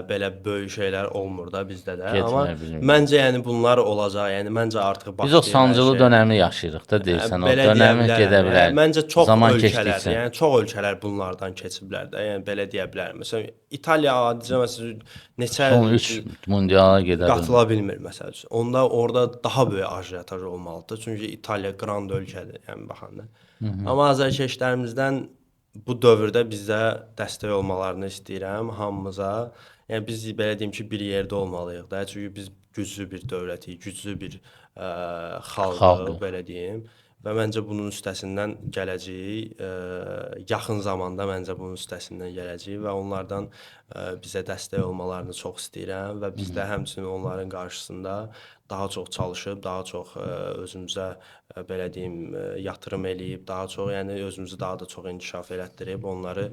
belə böyük şeylər olmur da bizdə də. Getmə, Amma məncə yəni bunlar olacaq. Yəni məncə artıq Biz o başlayır hər sancılı şey. dönəmi yaşayırıq da deyirsən, o Belə deyə dönəmi bilərəm. gedə bilər. Yəni, məncə çox Zaman ölkələr, keçdikcə. yəni çox ölkələr bunlardan keçiblər də. Yəni belə deyə bilərəm. Məsələn, İtaliya adicə məsələn neçə Son 3 mundiala gedə bilmir. qatıla bilmir məsəl üçün. Onda orada daha böyük ajotaj olmalıdır. Çünki İtaliya qrand ölkədir, yəni baxanda. Amma azarkeşlərimizdən bu dövrdə bizə dəstək olmalarını istəyirəm hamımıza. Yəni biz belə deyim ki, bir yerdə olmalıyıq da. Çünki biz güclü bir dövlətik, güclü bir xalqıq, Xalqıq. belə deyim. Və məncə bunun üstəsindən gələcəyik, yaxın zamanda məncə bunun üstəsindən gələcəyik və onlardan bizə dəstək olmalarını çox istəyirəm və biz də həmçinin onların qarşısında daha çox çalışıb, daha çox özümüzə belə deyim, yatırım eləyib, daha çox, yəni özümüzü daha da çox inkişaf elətdirib onları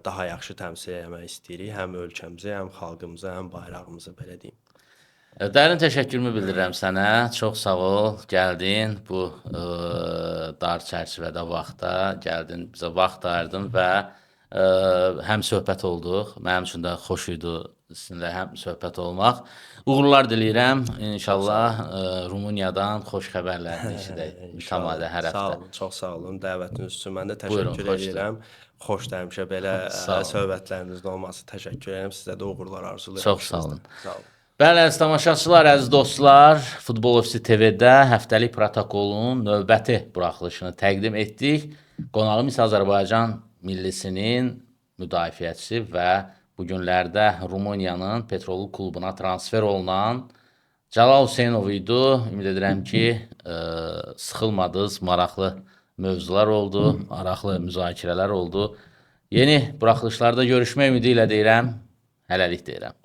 daha yaxşı təmsil eləmək istəyirik, həm ölkəmizi, həm xalqımızı, həm bayrağımızı belə deyim. Dərin təşəkkürümü bildirirəm sənə. Çox sağ ol, gəldin bu dar çərçivədə vaxtda, gəldin, bizə vaxt ayırdın və həm söhbət olduq. Mənim üçün də xoş idi sizinlə həm söhbət olmaq. Uğurlar diləyirəm. İnşallah Rumıniyadan xoş xəbərlər eşidək. Mütəmadilə hər Sağ həftə. olun, çox sağ olun dəvətiniz üçün. Mən də Buyurun, təşəkkür xoşdur. edirəm. Xoşdur həmişə belə Sağ olun. söhbətlərimizin olması. Təşəkkür edirəm. Sizə də uğurlar arzulayıram. Çox sağ olun. Sağ olun. Bəli, əziz tamaşaçılar, əziz dostlar, Futbol Ofisi TV-də həftəlik protokolun növbəti buraxılışını təqdim etdik. Qonağım isə Azərbaycan millisinin müdafiəçisi və bu günlərdə Rumıniyanın Petrolul klubuna transfer olunan Cəlal Hüseynov idi. Ümid edirəm ki, sıxılmadınız, maraqlı mövzular oldu, maraqlı müzakirələr oldu. Yeni buraxılışlarda görüşmək ümidi ilə deyirəm, hələlik deyirəm.